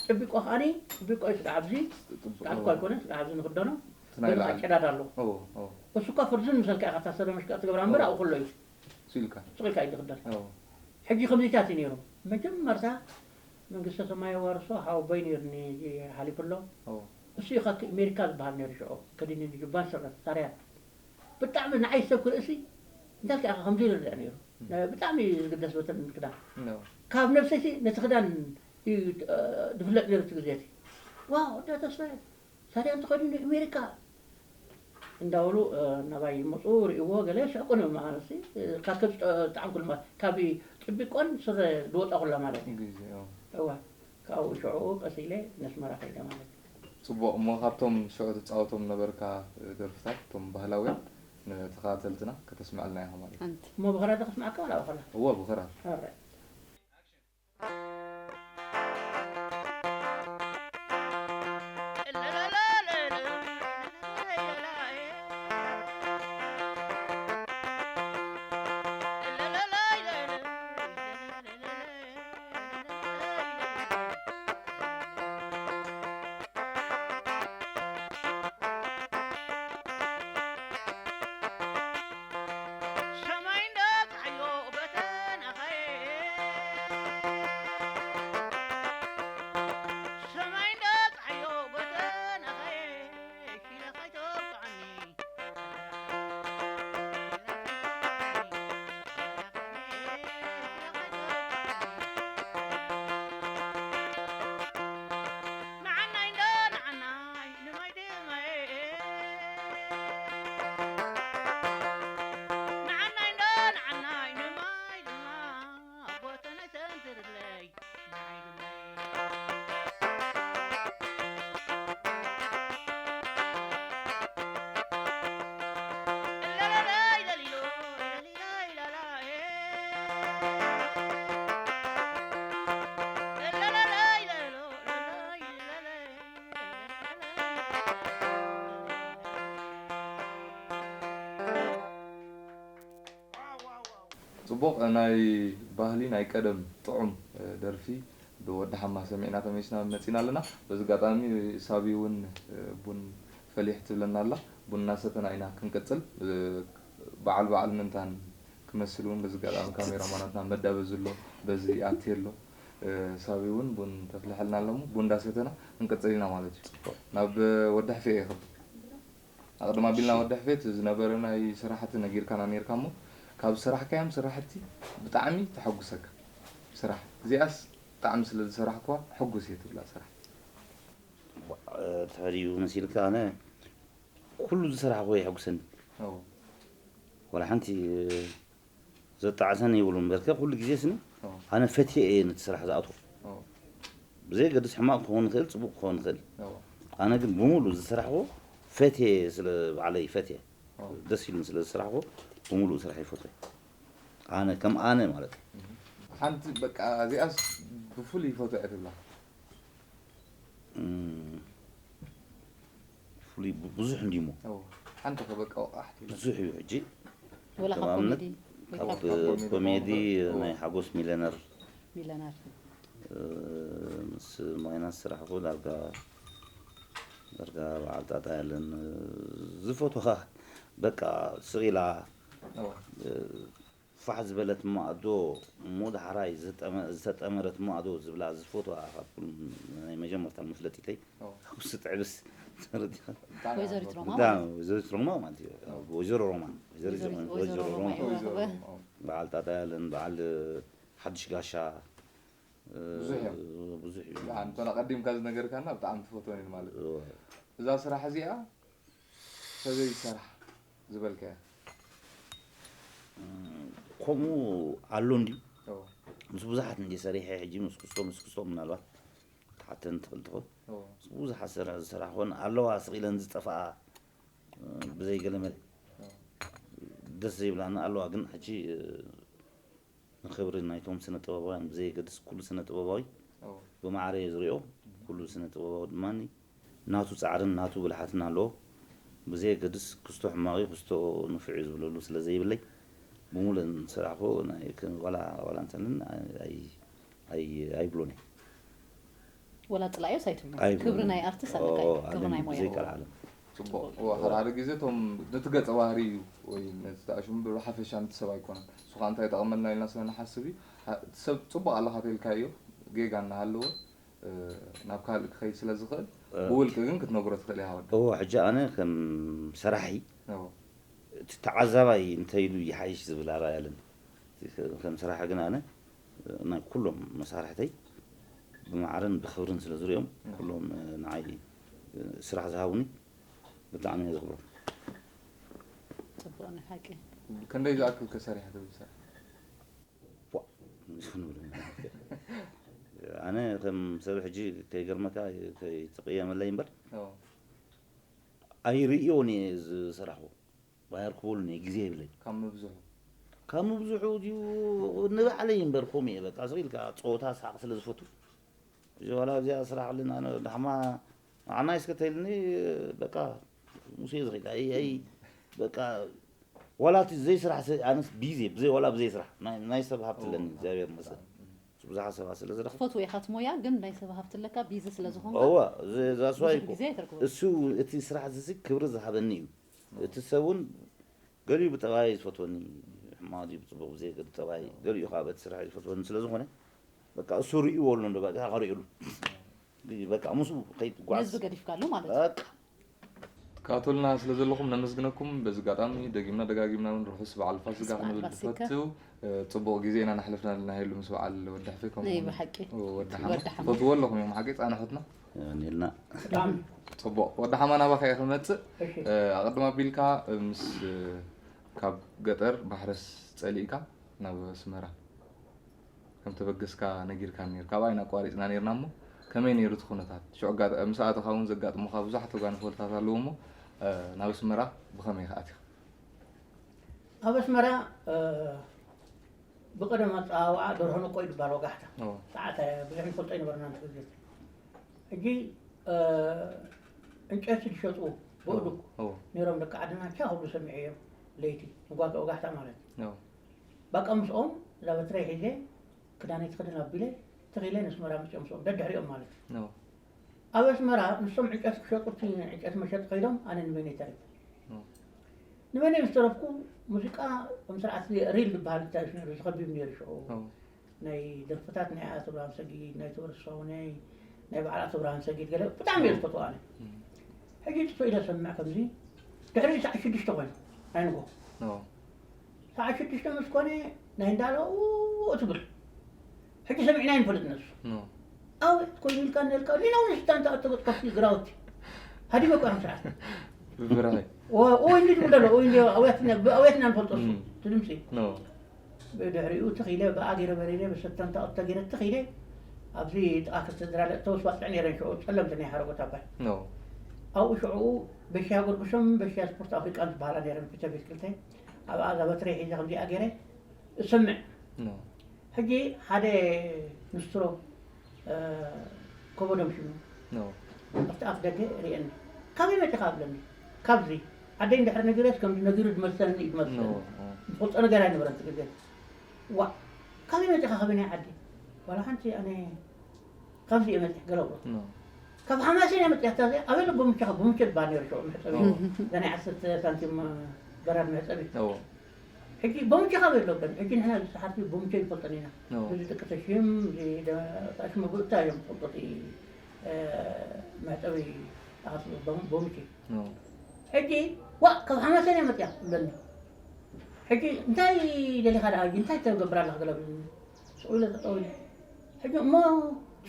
ጥብቆ ከዓኒ ጥብቆ እዩ ስጋዕ ኣብዚ ጥብቆ ስጋዕ እኮ እወ ኣይኮነን ስጋዕ ኣብዚ ንክደኖ እቲ ናይ ገለ ላዕሊ ኣጨዳድ ኣለዎ እወ እወ እሱ እኳ ፍርዝን ምሰልካ ኢኻ እታ ስረ መሽቀቕ ትገብራ እምበር ኣብኡ ከሎ እዩ ስኢልካ ስቕ ኢልካ እዩ ዝኽደን እወ ሕጂ ከምዚታት እዩ ነይሩ መጀመርታ መንግስተ ሰማይ የዋርሶ ሓወቦይ ነይሩኒ እዚ ሓሊፉ ኣሎ እሱ እዩ ካብ ኣሜሪካ ዝበሃል ነይሩ ሽዑ ከዲኒ ጁባን ስረን ሳርያን ብጣዕሚ ንዓይ ሰብ ክርእሲ እንታይ ከኣ ከምዚ ይርድእ ነይሩ ብጣዕሚ እዩ ዝግደስ በተን ክዳን ካብ ነብሰይሲ ነቲ ክዳን እዩ ዝፍለጥ ነይሩ እቲ ግዜ እቲ ዋው ወዲ ተስፋ ሳርያን ተኸዲኑ ኣሜሪካ እንዳበሉ ናባይ ይመፁ ርእይዎ ገለ ይስሕቁ ነይሩ ማለት ካብ ከብዚ ጠዓምኩሉ ማለት ካብ ጥቢቆን ስረ ዝወፃ ኩላ ማለት እዩ ግዜ እዋ እዋ ካብኡ ሽዑ ቀስ ኢለ ነስመራ ከይደ ማለት እዩ ፅቡቕ እሞ ካብቶም ሽዑ ትፃወቶም ነበርካ ደርፍታት እቶም ባህላውያን ንተኸታተልትና ከተስምዐልና ኢኻ ማለት እዩ ሓንቲ እሞ ብኸራር ዶ ከስምዓካ ዋላ ብኸላ እወ ብኸራር ኣረ ጽቡቕ፣ ናይ ባህሊ ናይ ቀደም ጥዑም ደርፊ ብወዲ ሓማ ሰሚዕና ተመሊስና መጺና ኣለና። በዚ ኣጋጣሚ ሳቢ እውን ቡን ፈሊሕ ትብለና ኣላ። ቡን እናሰተና ኢና ክንቅጽል። በዓል በዓል ምንታን ክመስል እውን በዚ ኣጋጣሚ ካሜራማናትና መዳበዚ ኣሎ፣ በዚ ኣትየ ኣሎ። ሳቢ እውን ቡን ተፍልሐልና ኣሎ እሞ ቡን እንዳሰተና ክንቅጽል ኢና ማለት እዩ። ናብ ወዲ ሕፌ ይኸብ ኣቕድም ኣቢልና ወዲ ሕፌት ዝነበረ ናይ ስራሕቲ ነጊርካና ነይርካ እሞ፣ ካብ ዝሰራሕካዮም ስራሕቲ ብጣዕሚ ተሐጉሰካ ስራሕ? እዚኣስ ብጣዕሚ ስለ ዝሰራሕኩዋ ሕጉስ እየ ትብላ ስራሕ? ተፈሪዩ መሲልካ ኣነ ኩሉ ዝሰራሕኩ የሐጉሰኒ። ኦ፣ ዋላ ሓንቲ ዘጣዕሰኒ ይብሉ እምበርከ ኩሉ ግዜ ስኒ ኦ፣ ኣነ ፈትየ እየ ነቲ ስራሕ ዝኣትዎ። ኦ፣ ብዘይ ገድስ ሕማቕ ክኸውን ይኽእል፣ ጽቡቕ ክኸውን ይኽእል። ኦ፣ ኣነ ግን ብምሉእ ዝሰራሕዎ ፈትየ ስለ ባዕለይ ፈትየ ኦ። ደስ ኢሉን ስለ ዝሰራሕዎ ብምሉእ ስራሕ ይፈትዎ። ኣነ ከም ኣነ ማለት እዩ። ሓንቲ በቃ እዚኣስ ብፍሉይ ይፈትዋ እየ ትብላ? እም፣ ፍሉይ ቡ- ብዙሕ እንዲሞ ኦ፣ ሓንቲ ከበቃ ወቃሕ ትብላ? ብዙሕ እዩ ሕጂ ወላ ካብ ከም ኣብነት ኮሜዲ ወይ ካብ ካብ ካብ ኮሜዲ ኮሜዲ ኮሜዲ ናይ ሓጎስ ሚለነር ሚለናር እ፣ ምስ ማይናስ ስራሕኩ ዳርጋ ዳርጋ በዓል ጣጣ ያለን ዝፈትኻ በቃ ስቕ ኢላ ኦ፣ ፋሕ ዝበለት ማእዶ እሞ ዳሕራይ ዝተጠመ- ዝተጠመረት ማእዶ ዝብላ ዝፈትዋ ካብ ኩሉ ናይ መጀመርታ መፍለጢተይ ኦ፣ ምስ ጥዕብስ ተረዲኻ ብጣዕሚ ወይዘሪት ኣድማስ። ሮማ ዳ ማለት እዩ። ወይዘሪት ሮማ ማለት እዩ። ወይዘሮ ሮማ ወይዘሪት ወይዘሪት- ሮማ- ወይዘሮ ወይዘሮ ሮማ ሮማ እዩ። ወይዘሮ ሮማ። ሮማ፣ ኦ። በዓል ጣጣ ያለን በዓል ሓድሽ ጋሻ እ፣ ብዙሕ እዮም። ብዙሕ እዩ። እንተና ቀዲምካ ዝነገርካና ብጣዕሚ ትፈትወን እዩ ማለት እዩ። እወ። እዛ ስራሕ እዚኣ ሰበይ ይሰርሓ ዝበልካያ? ከምኡ ኣሎ እንድዩ ኦ፣ ምስ ብዙሓት እንዲ ሰሪሐ ሕጂ ምስ ክስቶ ምስ ክስቶ ምናልባት ትሓተን ትኽእል ትኾን ኦ፣ ምስ ብዙሓት ስራሕ ዝሰራሕኮን ኣለዋ ስቕ ኢለን ዝጠፍኣ እ፣ ብዘይ ገለመለ ኦ፣ ደስ ዘይብላና ኣለዋ ግን ሕጂ እ፣ ንክብሪ ናይቶም ስነ ጥበባውያን ብዘየገድስ ኩሉ ስነ ጥበባዊ ኦ፣ ብማዕረ እየ ዝሪኦ ኩሉ ስነ ጥበባዊ ድማ ናቱ ፃዕርን ናቱ ብልሓትን ኣለዎ ብዘየገድስ ክስቶ ሕማቂ ክስቶ ንፍዕ እዩ ዝብለሉ ስለ ዘይብለይ ብምሉእ ስራሕኮ ናይ ከ- ዋላ ዋላ እንተልን ኣይ- ኣይ- ኣይብሎን እየ ወላ ጥላዮስ ኣይትብሉ ኣይብሎን ክብሪ እየ። ናይ ኣርቲስት ኣለካ ኦ፣ እዩ። ክብሪ ናይ ኣለኒ ሞያ ብዘይ ቃል ዓለም ጽቡቕ። እወ፣ ሓደ ሓደ ግዜ እቶም ነቲ ገጸ ባህሪ እዩ ወይ ነቲ ተኣሽሙ ብሓፈሻ ነቲ ሰብ ኣይኮነን። ንሱ ኸኣ እንታይ ይጠቕመልና ኢልና ስለ ንሓስብ እዩ። ሃ- እቲ ሰብ ጽቡቕ ኣለኻ ተልካዮ ጌጋ እናሃለወ እ፣ ናብ ካልእ ክኸይድ ስለ ዝኽእል ብውልቂ ግን ክትነግሮ ትኽእል ኢኻ ወዲ። እዎ ሕጂ ኣነ ከም ሰራሒ እዎ። እቲ ተዓዛባይ እንታይ ኢሉ ይሓይሽ ዝብል ኣራእያ ኣለኒ። እቲ ከ- ከም ሰራሒ ግን ኣነ ናይ ኩሎም መሳርሕተይ ብማዕረን ብኽብርን ስለ ዝሪኦም ኩሎም ንዓይ ስራሕ ዝሃቡኒ ብጣዕሚ እየ ዘኽብሮም። ጽቡቕ ናይ ሓቂ ክንደይ ዝኣክል ከ ሰሪሐ ትብል ስራሕ? ዋ፣ ኣነ ከም ሰብ ሕጂ ከይገርመካ ከይትቕየመለይ እምበር እዎ። ኣይርእዮን እየ ዝሰራሕዎ ኣይኣርክበሉን እየ ግዜ የብለይ ካብ ምብዝሑ ካብዚ ብዙሑ ድዩ ንባዕለይ እምበር ከምኡ እየ በቃ ስቕ ኢልካ ፀወታ ሰሓቕ ስለ ዝፈቱ እዚ ዋላ እዚኣ ስራሕ ኣልና ዳሕማ ንዓና ይስከተልኒ በቃ ሙሴ ዝኽእል ኣይ ኣይ በቃ ዋላ እቲ ዘይስራሕ ኣነስ ብዜ ብዘይ ዋላ ብዘይ ስራሕ ናይ- ናይ ሰብ ሃብቲ ኣለኒ እግዚኣብሔር መስል ብዙሓት ሰባት ስለ ዝረኽብ ትፈትዎ ኢኻ እቲ ሞያ ግን ናይ ሰብ ሃብቲ ኣለካ ቢዚ ስለ ዝኾንካ እዋ ዛስዋይ ብዙሕ ግዜ ኣይተርክቦ እሱ እቲ ስራሕ እዚ ክብሪ ዝሃበኒ እዩ እቲ ሰብ እውን ገሊኡ ብጠባይ ዝፈትወኒ ሕማቕ ድዩ ብፅቡቕ ብዘይ ገዱ ጠባይ ገሊኡ ከዓ በቲ ስራሕ ዝፈትወኒ ስለ ዝኾነ በቃ እሱ ርእይዎ ኣሎ እንዶ በቃ ከርእየሉ በቃ ምስኡ ከይትጓዝ ነዚ ገዲፍካሉ ማለት እዩ በቃ ትካተሉና ስለ ዘለኹም ነመስግነኩም። በዚ ኣጋጣሚ ደጊምና ደጋጊምና እውን ርሑስ በዓል ፋሲጋ ርሑስ በዓል ክንብል ፋሲጋ። ንፈቱ። እ፣ ጽቡቕ ግዜ ኢና ነሕልፍና ዘለና ሄሉ ምስ በዓል ወዲ ሕፌ ከምኡ ናይ እውን ብሓቂ ወዲ ሓማ ወዲ ሓማ። ፈትዎ ኣለኹም እዮም ሓቂ ጻንሑትና ኒልና ጽቡቕ ወዲ ሓማ ናባኻ እየ ክመጽእ እሺ። እ፣ ኣቐድም ኣቢልካ እ፣ ምስ እ፣ ካብ ገጠር ማሕረስ ጸሊእካ ናብ ኣስመራ ከም ተበገስካ ነጊርካ ነይሩ ካብኣ ኢና ኣቋሪፅና ነይርና እሞ ከመይ ነይሩ እቲ ኩነታት ሽዑ ኣጋጣ- ምስ ኣተኻ እውን ዘጋጥሙኻ ብዙሓት ተጓንፎልታት ኣለዉ እሞ እ፣ ናብ ኣስመራ ብኸመይ ኢኻ ኣቲኻ ኣብ ኣስመራ እ፣ ብቐደም ኣፀዋውዓ ደርሆ ነቆ እዩ ዝበሃል ወጋሕታ ኦ፣ ሰዓት ብዙሕ ንፈልጦ ይነበርና ንትግዜ ሕጂ እ፣ ዕንጨይቲ ዝሸጡ ብእዱግ ኦ፣ ነይሮም ደቂ ዓድና ቻ ክብሉ ሰሚዐ እዮም ለይቲ ንጓተ ወጋሕታ ማለት እዩ ኦ፣ በቃ ምስኦም እዛ በትረይ ሒዘ ክዳነይ ትኽድን ኣቢለ ትኺለ ንስመራ መፅኦም ምስኦም ደድሕሪኦም ማለት እዩ። ነው ኣብ ኣስመራ ንሶም ዕንጨት ክሸጡ እቲ ዕንጨት መሸጥ ከይዶም ኣነ ንበይነይ ተሪፈ። ነው ንበይነይ ምስ ተረፍኩ ሙዚቃ ከም ስርዓት ሪል ዝበሃል እንታይ እዩ ነይሩ ዝኸቢብ ነይሩ ሽዑ ነው ናይ ደርፍታት ናይ ኣቶ ብርሃን ሰጊድ ናይ ተወርስ ፋውነይ ናይ በዓል ኣቶ ብርሃን ሰጊድ ገለ ብጣዕሚ እየ ዝፈትዎ ኣነ። ሕጂ ጥፍእ ኢለ ሰምዕ ከምዚ ድሕሪ ሰዓት ሽዱሽተ ኮይኑ ኣይንጎ ነው ሰዓት ሽዱሽተ ምስ ኮነ ናይ እንዳለ ኡ ትብል ሕጂ ሰሚዕና ይንፈልጥ ነሱ ነው ኣው ኮይኑ ኢልካ ነልካ ሊናው ንስታ እንተ ኣተበጥካሲ ግራውቲ ሃዲመ ቆያም ስርዓት ብፍርሒ ወይ እንዲ ትብል ደሎ ወይ እንዲ ኣውያትና ብኣውያትና ንፈልጦ እሱ እም። እቲ ድምፂ ነው ብድሕሪኡ ትኺለ ብኣ ገይረ በሪረ ብሰተንታ ኦቶ ገይረ ትኺለ ኣብዚ ጥቓ ክልተ ድራለ እተወስባጥዕ ነይረን ሽዑ ፀለምቲ ናይ ሓረጎት ኣባይ ነው ኣብኡ ሽዑ በሽያ ጎርጉሶም በሽያ ስፖርት ኣፍሪቃን ዝበሃላ ነይረን ክልተ ቤት ክልተ ኣብኣ እዛ በትረይ ሒዘ ከምዚኣ ገይረ እሰምዕ ነው ሕጂ ሓደ ንስትሮ ከበዶም ሽሙ ነው ኣብቲ ኣፍ ደገ ርእየኒ ካበይ መፂኻ ኣብለኒ ካብዚ ዓደይ እንድሕር ነጊረስ ከም ነጊሩ ዝመልሰኒ እዩ ዝመስለኒ ነው ዝፈልጦ ነገር ኣይነበረን እቲ ግዜ ዋ ካበይ መፂኻ ካበይ ናይ ዓዲ ዋላ ሓንቲ ኣነ ካብዚ እየ መፂሕ ገለ ብሎ ነው ካብ ሓማሴን እየ መፅያ እታ እዚኣ ኣበይ ኣሎ ቦምቸኻ ቦምቸ ዝበሃል ነይሩ ሽዑ መሕፀቢ ነው እዛ ናይ ዓሰርተ ሳንቲም በራድ መሕፀቢ ነው ሕጂ ቦምቸኻ ኣበይ ኣሎ በል ሕጂ ንሕና ዝሰሓርቲ ቦምቸ ይፈልጠን ኢና ነው እዚ ደቂ ተሽም ኣሽመ ብእታ እዮም ዝፈልጦ እቲ መሕፀቢ ቦምቸ ነው ሕጂ ዋ ካብ ሓማሴን እየ መፅያ ብለኒ ሕጂ እንታይ ደሊኻ ደኣ ሕጂ እንታይ ተገብር ኣለኻ ገለ ብለኒ ስቕ ኢለ ጠጠው ኢለ ሕጂ እሞ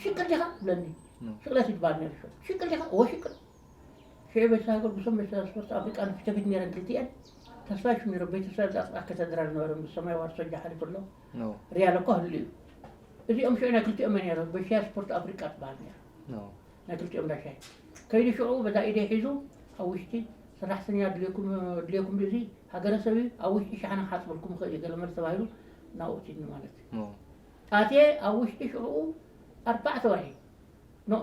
ሽቅል ዲኻ ብለኒ ነው ሽቅለት ይትበሃል ነይሩ ሽዑ ሽቅል ዲኻ እወ ሽቅል ሽዑ ቤት ሳይጎል ብሶም ቤት ስፖርት ኣፍሪቃ ንፊት ለፊት ነይረን ክልቲኤን ተስፋይ ሽሚሮ ቤት ተስፋይ ብዛዕባ ካቴድራል ነበረ ምስ ሰማይ ዋርሶ እጃ ሓሊፉ ኣሎ ነው ሪያል እኮ ህሉ እዩ እዚኦም ሽዑ ናይ ክልቲኦም ነይረ በሽያ ስፖርት ኣፍሪቃ ትበሃል ነይራ ነው ናይ ክልቲኦም ዳሻይ ከይዱ ሽዑ በዛ ኢደይ ሒዙ ኣብ ውሽጢ ሰራሕተኛ ድልየኩም ድልየኩም ድዚ ሃገረሰብ እዩ ኣብ ውሽጢ ሻሕና ክሓፅበልኩም ይኽእል እዩ ገለ መለ ተባሂሉ ናብኡ ትድኒ ማለት እዩ ነው ኣትየ ኣብ ውሽጢ ሽዑ ኣርባዕተ ወርሒ ኖ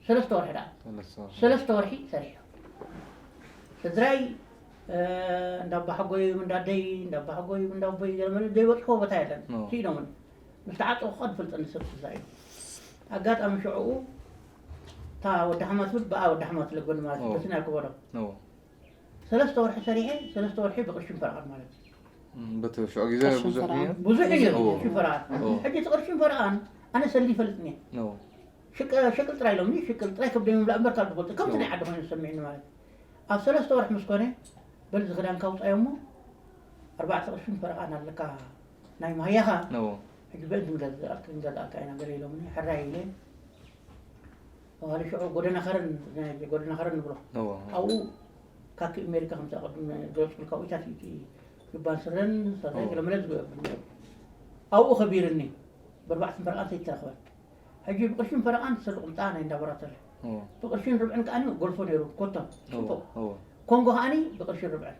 ሰለስተ ወርሒ ደኣ ሰለስተ ወርሒ ሰለስተ ወርሒ ሰሪሑ ስድራይ እንዳባሓጎይ እንዳደይ እንዳባሓጎይ እንዳቦይ ገለመለ ዘይበፅሖ ቦታ የለን ኖ። ስኢኖምን ምስ ተዓፀኹ ከ ዝፈልጠኒ ሰብ ትዛ እዩ ኣጋጣሚ ሽዕኡ እታ ወዲ ሓማ ትብል ብኣ ወዲ ሓማ ትለጎኒ ማለት ኦ። በስና ክበሎ ኖ ሰለስተ ወርሒ ሰሪሐ ሰለስተ ወርሒ ብቅርሽን ፈርቓን ማለት እዩ እም፣ በቲ ሽዑ ግዜ ቅርሽን ብዙሕ ፈርቓን። እዩ ብዙሕ እዩ ኦ። ቅርሽን ፈርቓን ኦ። ሕጂ እቲ ቅርሽን ፈርቓን ኣነ ሰልዲ ይፈልጥኒ ኖ ሽቅል ጥራይ ኢሎምኒ ሽቅል ጥራይ ከብደይ ምምላእ እምበር ካብ ዝፈልጡ ከምቲ ኖ። ናይ ዓዲ ኮይኑ ዝሰምዕኒ ማለት እዩ ኣብ ሰለስተ ወርሒ ምስ ኮነ በል ዝክዳንካ ውፃዮ እሞ ኣርባዕተ ቅርሽን ፈርቓን ኣለካ ናይ ማህያኻ ኖ ሕጂ በእንቲ ንገዝኣልካ ክንገዝኣልካ ኢና ገለ ኢሎምኒ ሕራይ ኢለ በሃሊ ሽዑ ጎደና ከረን ናይ ጎደና ከረን ንብሎ ኖ ኣብኡ ካኪ ኣሜሪካ ከምቲ ቅድሚ ገለፅኩልካ ውኢታት እቲ ዩባን ስረን ሰረን ኦ። ገለመለ ዝገበርኒ ኣብኡ ከቢርኒ ብርባዕትን ፈረቓን ተይተረኽበን ሕጂ ብቅርሽን ፈረቓን ትሰሪ ቁምጣ ናይ እንዳበራተለ ኖ ብቅርሽን ርብዕን ከዓኒ ጎልፎ ነይሩ ኮታ ኖ ፅቡቅ ኖ ኮንጎ ከዓኒ ብቅርሽን ርብዕን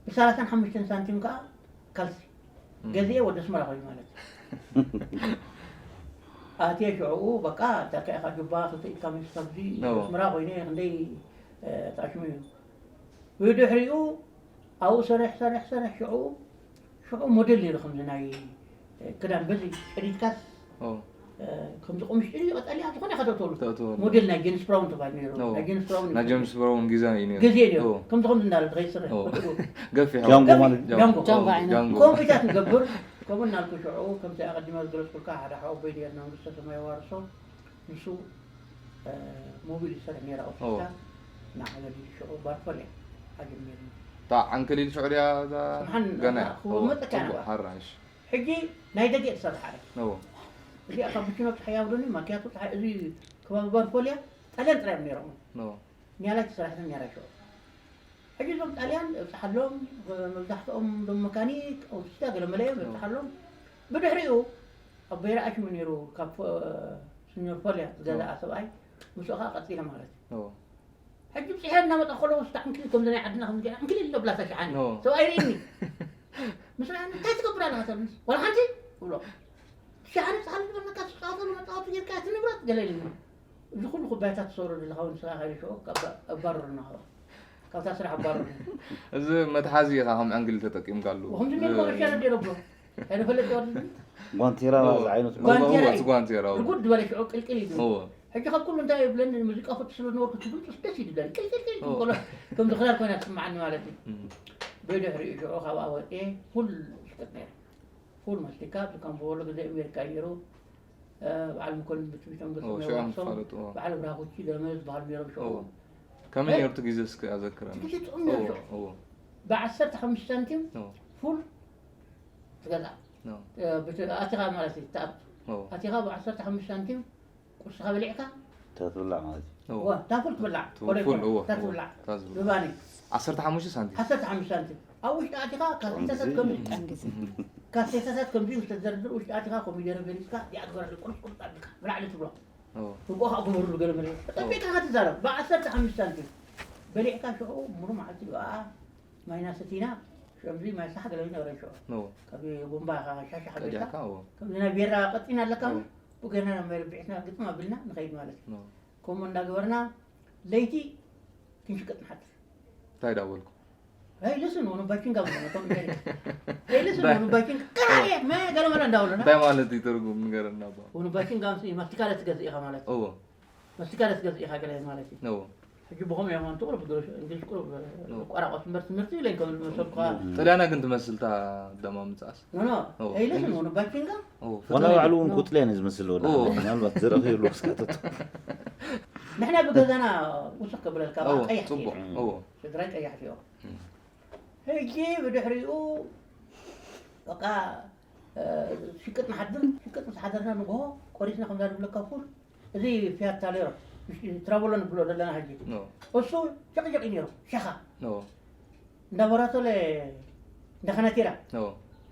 ብሰላሳን ሓሙሽተን ሳንቲም ከዓ ካልሲ ገዚኤ ወደ ኣስመራ ኮይኑ ማለት እዩ ኣትየ ሽዕኡ በቃ እንታይ ኢኻ ጁባ ክልተ ኢድካ ምስ ካብዚ ኖ። ኣስመራ ኮይነ ክንደይ ጣሽሙ እዩ ብድሕሪኡ ኣብኡ ሰርሕ ሰርሕ ሰርሕ ሽዑ ሽዑ ሞዴል ነይሩ ከምዚ ናይ ክዳን በዚ ጨዲድካስ ኦ ከምዚ ቆምሽ ጨዲድ ቀጠልያ ዝኾነ ኢኻ ተእትወሉ ተእትወሉ። ሞዴል ናይ ጀምስ ብራውን ተባሂሉ ነይሩ ኦ። ናይ ጀምስ ብራውን ናይ ጀምስ ብራውን ግዜ እዩ ነይሩ ግዜ ነይሩ ኦ። ከምዚ ከምዚ እንዳለ ተኸይድ ስርሕ ኦ። ወዲኡ ገፊሕ ጃንጎ ገፊሕ ማለት ጃንጎ ጃንጎ ጃንጎ ኦ፣ ዓይነት። ጃንጎ ኮምፒታት ንገብር ከምኡ እናልኩ ሽዑ ከምቲ ኣቐዲመ ዝገለፅኩልካ ሓደ ሓወቦይ ነርና መንግስተ ሰማይ ዋርሶ ንሱ ሞቢል ይሰርሕ ነይረ ኣውሽታ ንዓበሊ ሽዑ ባርፈል እያ ኣጀሚርኒ እታ ዓንክሊል ሽዑ ድያ እዛ ስምሓን ገና ክወመጠካ ጽቡቅ ነበር። ሓራሽ ሕጂ ናይ ደገ ትሰርሕ ኣለ ኖ እዚኣ ካብ ብችኖ ፀሓይ ኣብሎኒ ማኪያቶ ፀሓይ እዚ ከባቢ ባርፈል እያ ጣልያን ጥራይ እዮም ነይሮም ኖ ኒያላ ትሰርሕን ኒያላ ሽዑ ሕጂ እዞም ጣልያን እብፅሓሎም መብዛሕትኦም ዞም መካኒክ ኣውሽታ ገለመለ እዮም እብፅሓሎም ብድሕሪኡ ኣብ በይራ ኣሽሙ ነይሩ ካብ ሲኒዮር ፎልያ ዝገዛኣ ሰብኣይ ምስኡ ከዓ ቀፂለ ማለት እዩ ኖ ሕጂ ብፅሐ እናመጣ ከሎ ውስጥ ዕንክሊል ከምዚ ናይ ዓድና ከምዚ ዕንክሊል ኣሎ ብላታ ሸሓኒ ኖ። ሰብኣይ ርእኒ ምስ ርኣኒ እንታይ ትገብር ኣለካ ሰብ ምስ ዋላ ሓንቲ ብሎ ሸሓኒ ፀሓል ዝበለካ ስቃቶ መጣወቱ ጌርካ እቲ ንብረት ገለ ኢልኒ እዚ ኩሉ ኩባያታት ትሰሩ ዘለካ እውን ስራ ካይደ ሽዑ ኣባረሩና ካብኡ ካብታ ስራሕ ኣባረሩና እዚ መትሓዚ ኢኻ ከም ዕንግሊል ተጠቂምካሉ ከምዚ ሜልኮ መሻለ ዲሮ ብሎ እንታይ ንፈልጥ ወዲ ጓንቴራ እዎ። ዝዓይነቱ ጓንቴራ እዎ፣ እዩ። ጓንቴራ፣ እዎ። ርጉድ ዝበለ ሽዑ ቅልቅል እዩ። እዎ። ሕጂ ካብ ኩሉ እንታይ ይብለኒ፣ ሙዚቃ ፈቱ ስለ ዝነበርኩ እቲ ድምፅስ ደስ እዩ ዝብለኒ። ቅልቅልቅል እዎ። ኮሎ ከም ዝኽራር ኮይና ትስምዓኒ ማለት እዩ። እም። ብድሕሪኡ ሽዑ ካብኣ ወፅኤ ፉል ይሽቅጥ ነይረ። ፉል ማስቲካ ከም ዝበሎ ግዜ ኣሜሪካ እዩ ነይሩ። እ፣ በዓል መኮንን ብትቢቶም እዎ፣ ገሶም ሽዑ ነብሶም ንፋለጡ፣ እዎ። በዓል ብራኹቺ ገለመለ ዝበሃሉ ነይሮም ሽዑ። እዎ። ከመይ ነይሩ እቲ ግዜ እስኪ ኣዘክረና? እቲ ግዜ ጥዑም ነይሩ እዎ፣ ሽዑ። እዎ። ብዓሰርተ ሓሙሽተ ሳንቲም እዎ። ፉል ትገዝኣ። እዎ። እ፣ ብት-፣ ኣቲኻ ማለት እዩ ትኣቱ። እዎ። ኣቲኻ ብዓሰርተ ሓሙሽተ ሳንቲም ቁርስኻ በሊዕካ ተትብላዕ ማለት እዩ። እዎ። ዋ፣ ታፉል ትብላዕ። ትፉል፣ ኮለይ እዎ፣ እታ እዎ፣ ትብላዕ። እታ ዝብላዕ። ብባኒ ዓሰርተ ሓሙሽተ ሳንቲም። ዓሰርተ ሓሙሽተ ሳንቲም። ኣብ ውሽጢ ኣቲኻ ካሴታታት ጥዑም ከምዚ ግዜ። ጥዑም ግዜ። ካሴታታት ከምዚ ምስ ተደርድር ውሽጢ ኣቲኻ ኮሚደረ ገሊጽካ ዲኣ ትገረሉ ቁርጽ ቁርጽ ኣቢልካ ብላዕሊ ትብሎ። እዎ። እንቆ ከዓ ግበርሉ ገለ መለ ጠቢቅካ ትዛረብ ብዓሰርተ ሓሙሽተ ሳንቲም በሊዕካ ሽዑ ሙሉ መዓልቲ ብኣ ማይና ሰቲና ከምዚ ማይ ሳሕ ገለ ይነበረ ሽዑ እዎ። ካብ ቡምባ ሻሻ ሓቢርካ ቀዲሕካ፣ እዎ። ከምዚ ናይ ቤራ ቀጢና ኣለካ እዎ። ብገና ናይ መረብዒትና ግጥም ኣቢልና ንኸይድ ማለት እዩ። እዎ። ከምኡ እንዳገበርና ለይቲ ክንሽቅጥ ንሓድር። እንታይ ዳበልኩ? Hey, listen, ወኑ ባኪንጋ ማለት ነው። Hey, listen, ወኑ ባኪንጋ ቀራየ መ ገለ መለ እንዳውለና እንታይ ማለት እዩ ትርጉም ንገረና፣ ኣባ? ወኑ ባኪንጋ ምስ ማስቲካ ለትገዝእ ኢኻ ማለት እዩ። እዎ። ማስቲካ ለትገዝእ ኢኻ ገለ ማለት እዩ። እዎ። ሕጂ ብኸም እዮም ኣንቱ ቁሩብ ግርሽ እንግሊዝ ቁሩብ እዎ። ቋራቆት እምበር ትምህርቲ ኢለኝ ከም ዝመሰልኩ ጥልያና ግን ትመስል እታ ደማ ምጽኣስ። No, no. እዎ። Hey, listen, ወኑ ባኪንጋ እዎ። ዋላ ፍትሕ ባዕሉ እውን እዎ። ቁጥልያን እዩ ዝመስል ወደ እዎ። ምናልባት ዝረኽብሉ ክስካተቱ ንሕና ብገዛና ውስኽ ከብለልካ እዎ፣ ቀይሕ ጽቡቅ። ጌርና። እዎ። ስድራይ ቀያሕቲ እዮም። እም። ሕጂ ብድሕሪኡ በቃ እ፣ ሽቅጥ ንሓድር ሽቅጥ ምስ ሓደርና ንግሆ ቆሪስና ከምዛ ዝብለካ ፉል እዚ ፊያታ ነይሮ ትራቦሎ ንብሎ ዘለና ሕጂ እዎ። እሱ ጨቅጨቅ እዩ ነይሩ ሸኻ እዎ። እንዳ ቦራቶለ እንዳ ከናቴራ እዎ።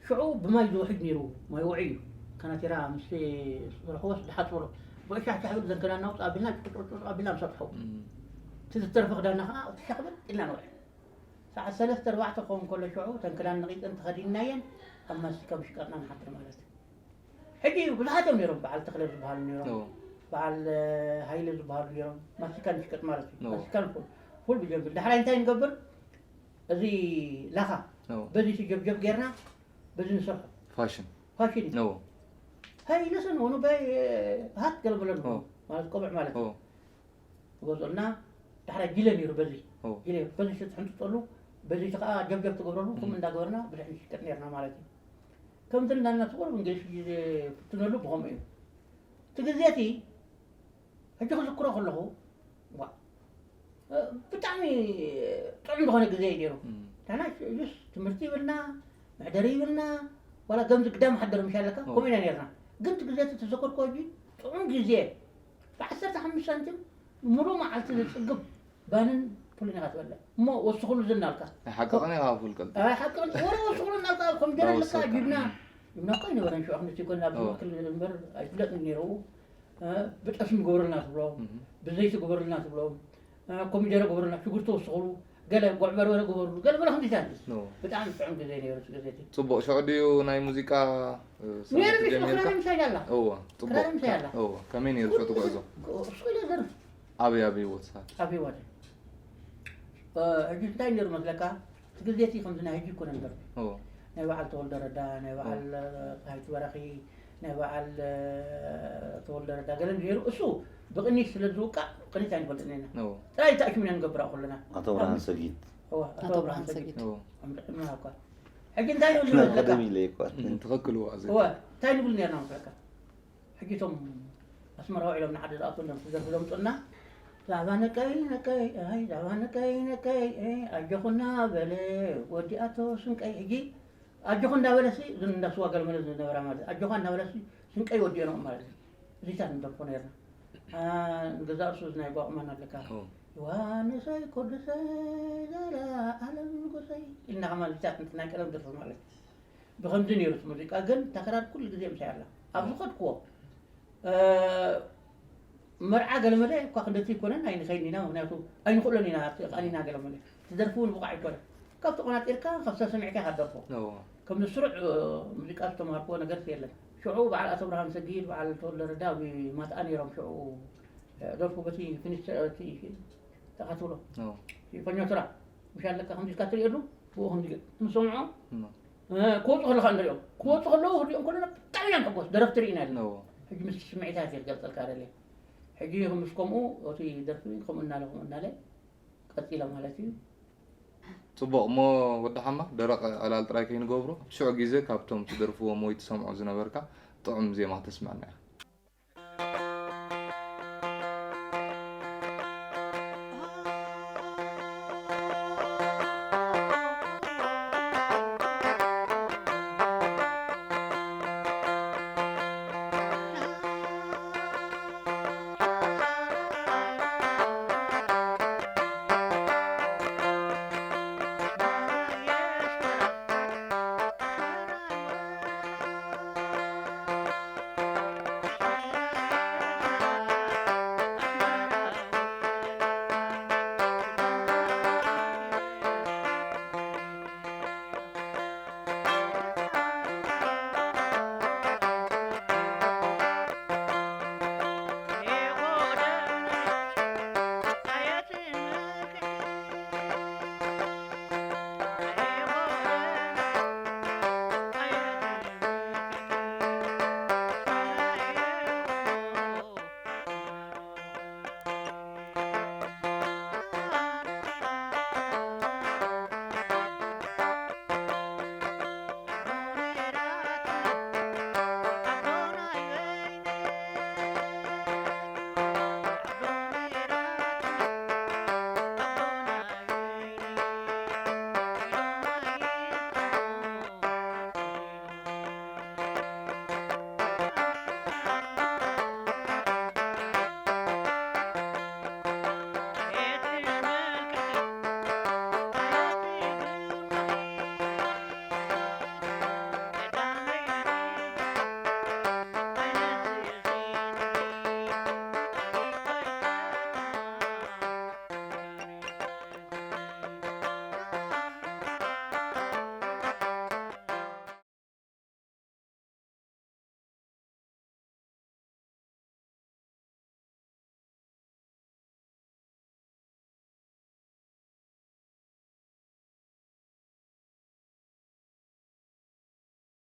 ሽዑ ብማይ ዝውሕጅ ነይሩ ማይ ውዒ እዩ ከናቴራ ምስ ዝረኽቦስ ድሓፅበሎ ብእሻሕሻሕ ብል ዘንከዳና ውፅ ኣቢልና ጭቅጭቅጭቅ ኣቢልና ንሰጥሖ እም። እቲ ዝተረፈ ክዳና ከዓ እቲ ሸኽበጥ ኢልና ንውዕል ሰዓት ሰለስተ ኣርባዕተ ክኸውን ከሎ ሽዑ እተን ክዳን ነቒፀን ተኸዲንናየን ኣብ ማስቲካ ምሽቃጥና ንሓድር ማለት እዩ። ሕጂ ብዙሓት እዮም ነይሮም በዓል ተኽለ ዝበሃሉ ነይሮም እዎ። በዓል ሃይለ ዝበሃሉ ነይሮም ማስቲካ ንሽቀጥ ማለት እዩ። እዎ። ማስቲካ ንፉል ፉል ብጀብል ዳሕራይ እንታይ ንገብር እዚ ላኻ እዎ። በዚ ጀብጀብ ጌርና በዚ ንሰርሖ ፋሽን። ፋሽን እዩ። እዎ። ሃይለሰን ሆኑ በይ ሃት ገለበለን እዎ። ማለት ቆብዕ ማለት እዩ። እዎ። ትገዝኦልና ዳሕራይ ጊለ ነይሩ በዚ እዎ። ጊለ በዚ ሽት ሕንጥጠሉ በዚ ከዓ ጀብጀብ ትገብረሉ ከም እንዳገበርና ብድሕሪ ሽቀጥ ነርና ማለት እዩ። ከምዚ እንዳና ትቆርብ እንግሊሽ ግዜ ፍትነሉ ብኸምኡ እዩ። እቲ ግዜ እቲ ሕጂ ክዝክሮ ከለኹ ዋ ብጣዕሚ ጥዑም ዝኾነ ግዜ እዩ ነይሩ። እም። ንሕና ስ ትምህርቲ ይብልና መሕደሪ ይብልና ዋላ ገምዚ ግዳም ሓደር ምሻለካ እዎ። ከምኡ ኢና ነርና። ግን እቲ ግዜ እቲ ተዘከርኮ ሕጂ ጥዑም ግዜ ብዓሰርተ ሓሙሽተ ሳንቲም ሙሉ መዓልቲ ዝፅግብ ባንን ፉልን ኢኻ ትበልዕ እሞ ወስኹሉ ዝናልካ ናይ ሓቂ ቐኒ ኢኻ ፉል ቀልጢ። ኣይ ሓቂ ወረ ወስኹሉ እናልካ ኮሚደረ ኣለካ እናወሰድካ። ጅብና ጅብና እኮ ኣይነበረን ሽዑ ክንደቲ ኮና እዎ። ብክል እምበር ኣይፍለጥን ነይሩ እ፣ ብጠስሚ ግበሩልና ትብሎም እም። ብዘይቲ ግበሩልና ትብሎም እ፣ ኮሚደረ ግበሩልና ሽጉርቲ ወስኹሉ ገለ ጉዕ በርበረ ግበሩሉ ገለ በለ ከምዚታት እዎ። ብጣዕሚ ጥዑም ግዜ ነይሩ እቲ ግዜ እቲ ጽቡቕ። ሽዑ ድዩ ናይ ሙዚቃ እ፣ ነይሩ ስራሕ ምስ ጀሚርካ? ክራር ምሳይ ኣላ እዎ፣ ጽቡቕ። ክራር ምሳይ ኣላ እዎ፣ ከመይ ነይሩ ሽዑ እቲ ጉዕዞ? እሱ ኢለ ዘርፍ ኣበይ ኣበይ ቦታ? ኣበይ ዋደ ሕጂ እንታይ ነይሩ መስለካ እቲ ግዜ እቲ ከምዚ ናይ ሕጂ ይኮነ ነበር እዎ። ናይ በዓል ተወልደ ረዳ ናይ በዓል ፀሃይቲ በራኺ ናይ በዓል ተወልደ ረዳ ገለ ነይሩ እሱ ብቕኒት ስለ ዝውቃዕ ቅኒት ኣይንፈልጥን ኢና እዎ። ጥራይ ተኣኪብና ንገብራ ኩለና ኣቶ ብርሃን ሰጊድ እዋ፣ ኣቶ ኣቶ ብርሃን ብርሃን ሰጊድ ሰጊድ። እዎ። ኣምጥዕና እኳ ሕጂ እንታይ ይብሉ መስለካ ቀደም ኢለ ይኳ እም፣ ትኽክል እዎ፣ ኣዘይ። እወ እንታይ ንብል ነርና መስለካ ሕጂ እቶም ኣስመራ ውዒሎም ንዓዲ ዝኣትዉ እዮም ክዘርፊ ዘምፁና ዛዕባ ነቀይ ነቀይ ኣይ ዛዕባ ነቀይ ነቀይ ኣይ ኣጆኹና በለ ወዲኣቶ ስንቀይ ሕጂ ኣጆኹ እንዳበለሲ እዞም እንዳ ስዋ ገለመለ ዝነበራ ማለት ኣጆኻ እንዳበለሲ ስንቀይ ወዲኦኖም ማለት እዩ እዚታት ንደርፎ ነርና ንገዛ እርሱ ናይ ጓቑማን ኣለካ እዎ። ዮሃንሰይ ቅዱሰይ ዘለኣለም ንጉሰይ ኢልና ከማን እዚታት ናይ ቀደም ደርፊ ማለት እዩ ብኸምዚ ነይሩ እቲ ሙዚቃ ግን እታ ክራር ኩሉ ግዜ ምሳይ ኣላ ኣብ ዝኸድክዎ እ፣ መርዓ ገለመለ እኳ ክንደቲ ይኮነን ኣይንኸይድን ኢና ምክንያቱ ኣይንኽእሎን ኢና ኣብቲ ቃኒና ገለመለ ትደርፊ እውን ብቑዕ ኣይኮነ ካብ ተቆናጢርካ ካብ ሰሚዕካ ኢካ ደርፎ እዎ። ከም ስሩዕ እ፣ ሙዚቃ ዝተማሃርክዎ ነገር የለን ሽዑ በዓል ኣቶ ብርሃን ሰጊድ በዓል ተወልደ ረዳ ኣብ ማትኣ ነይሮም ሽዑ እ፣ ደርፉ በቲ ፊኒስተር እቲ ተኻትብሎ እዎ። ፈኞ ስራ ምሽ ኣለካ ከምዚ ኢልካ ትርእየሉ ብኡ ከምዚ ንሰምዖ እሞ። ክወፁ ከለካ ንሪኦም ክወፁ ከለዉ ክሪኦም ከለና ብጣዕሚ ኢና ንሕጎስ ደረፍቲ ርኢና ኣለና። እዎ። ሕጂ ምስ ስምዒታት እየ ክገልፀልካ ደልየ። ሕጂ ምስ ከምኡ እቲ ደርፊ ከምኡ እናለ ከምኡ እናለ ቀፂለ ማለት እዩ። ፅቡቕ እሞ፣ ወዲ ሓማ፣ ደረቕ ዕላል ጥራይ ከይንገብሮ፣ ኣብቲ ሽዑ ግዜ ካብቶም ትደርፍዎም ወይ ትሰምዖ ዝነበርካ ጥዑም ዜማ ክተስምዐና ኢኻ።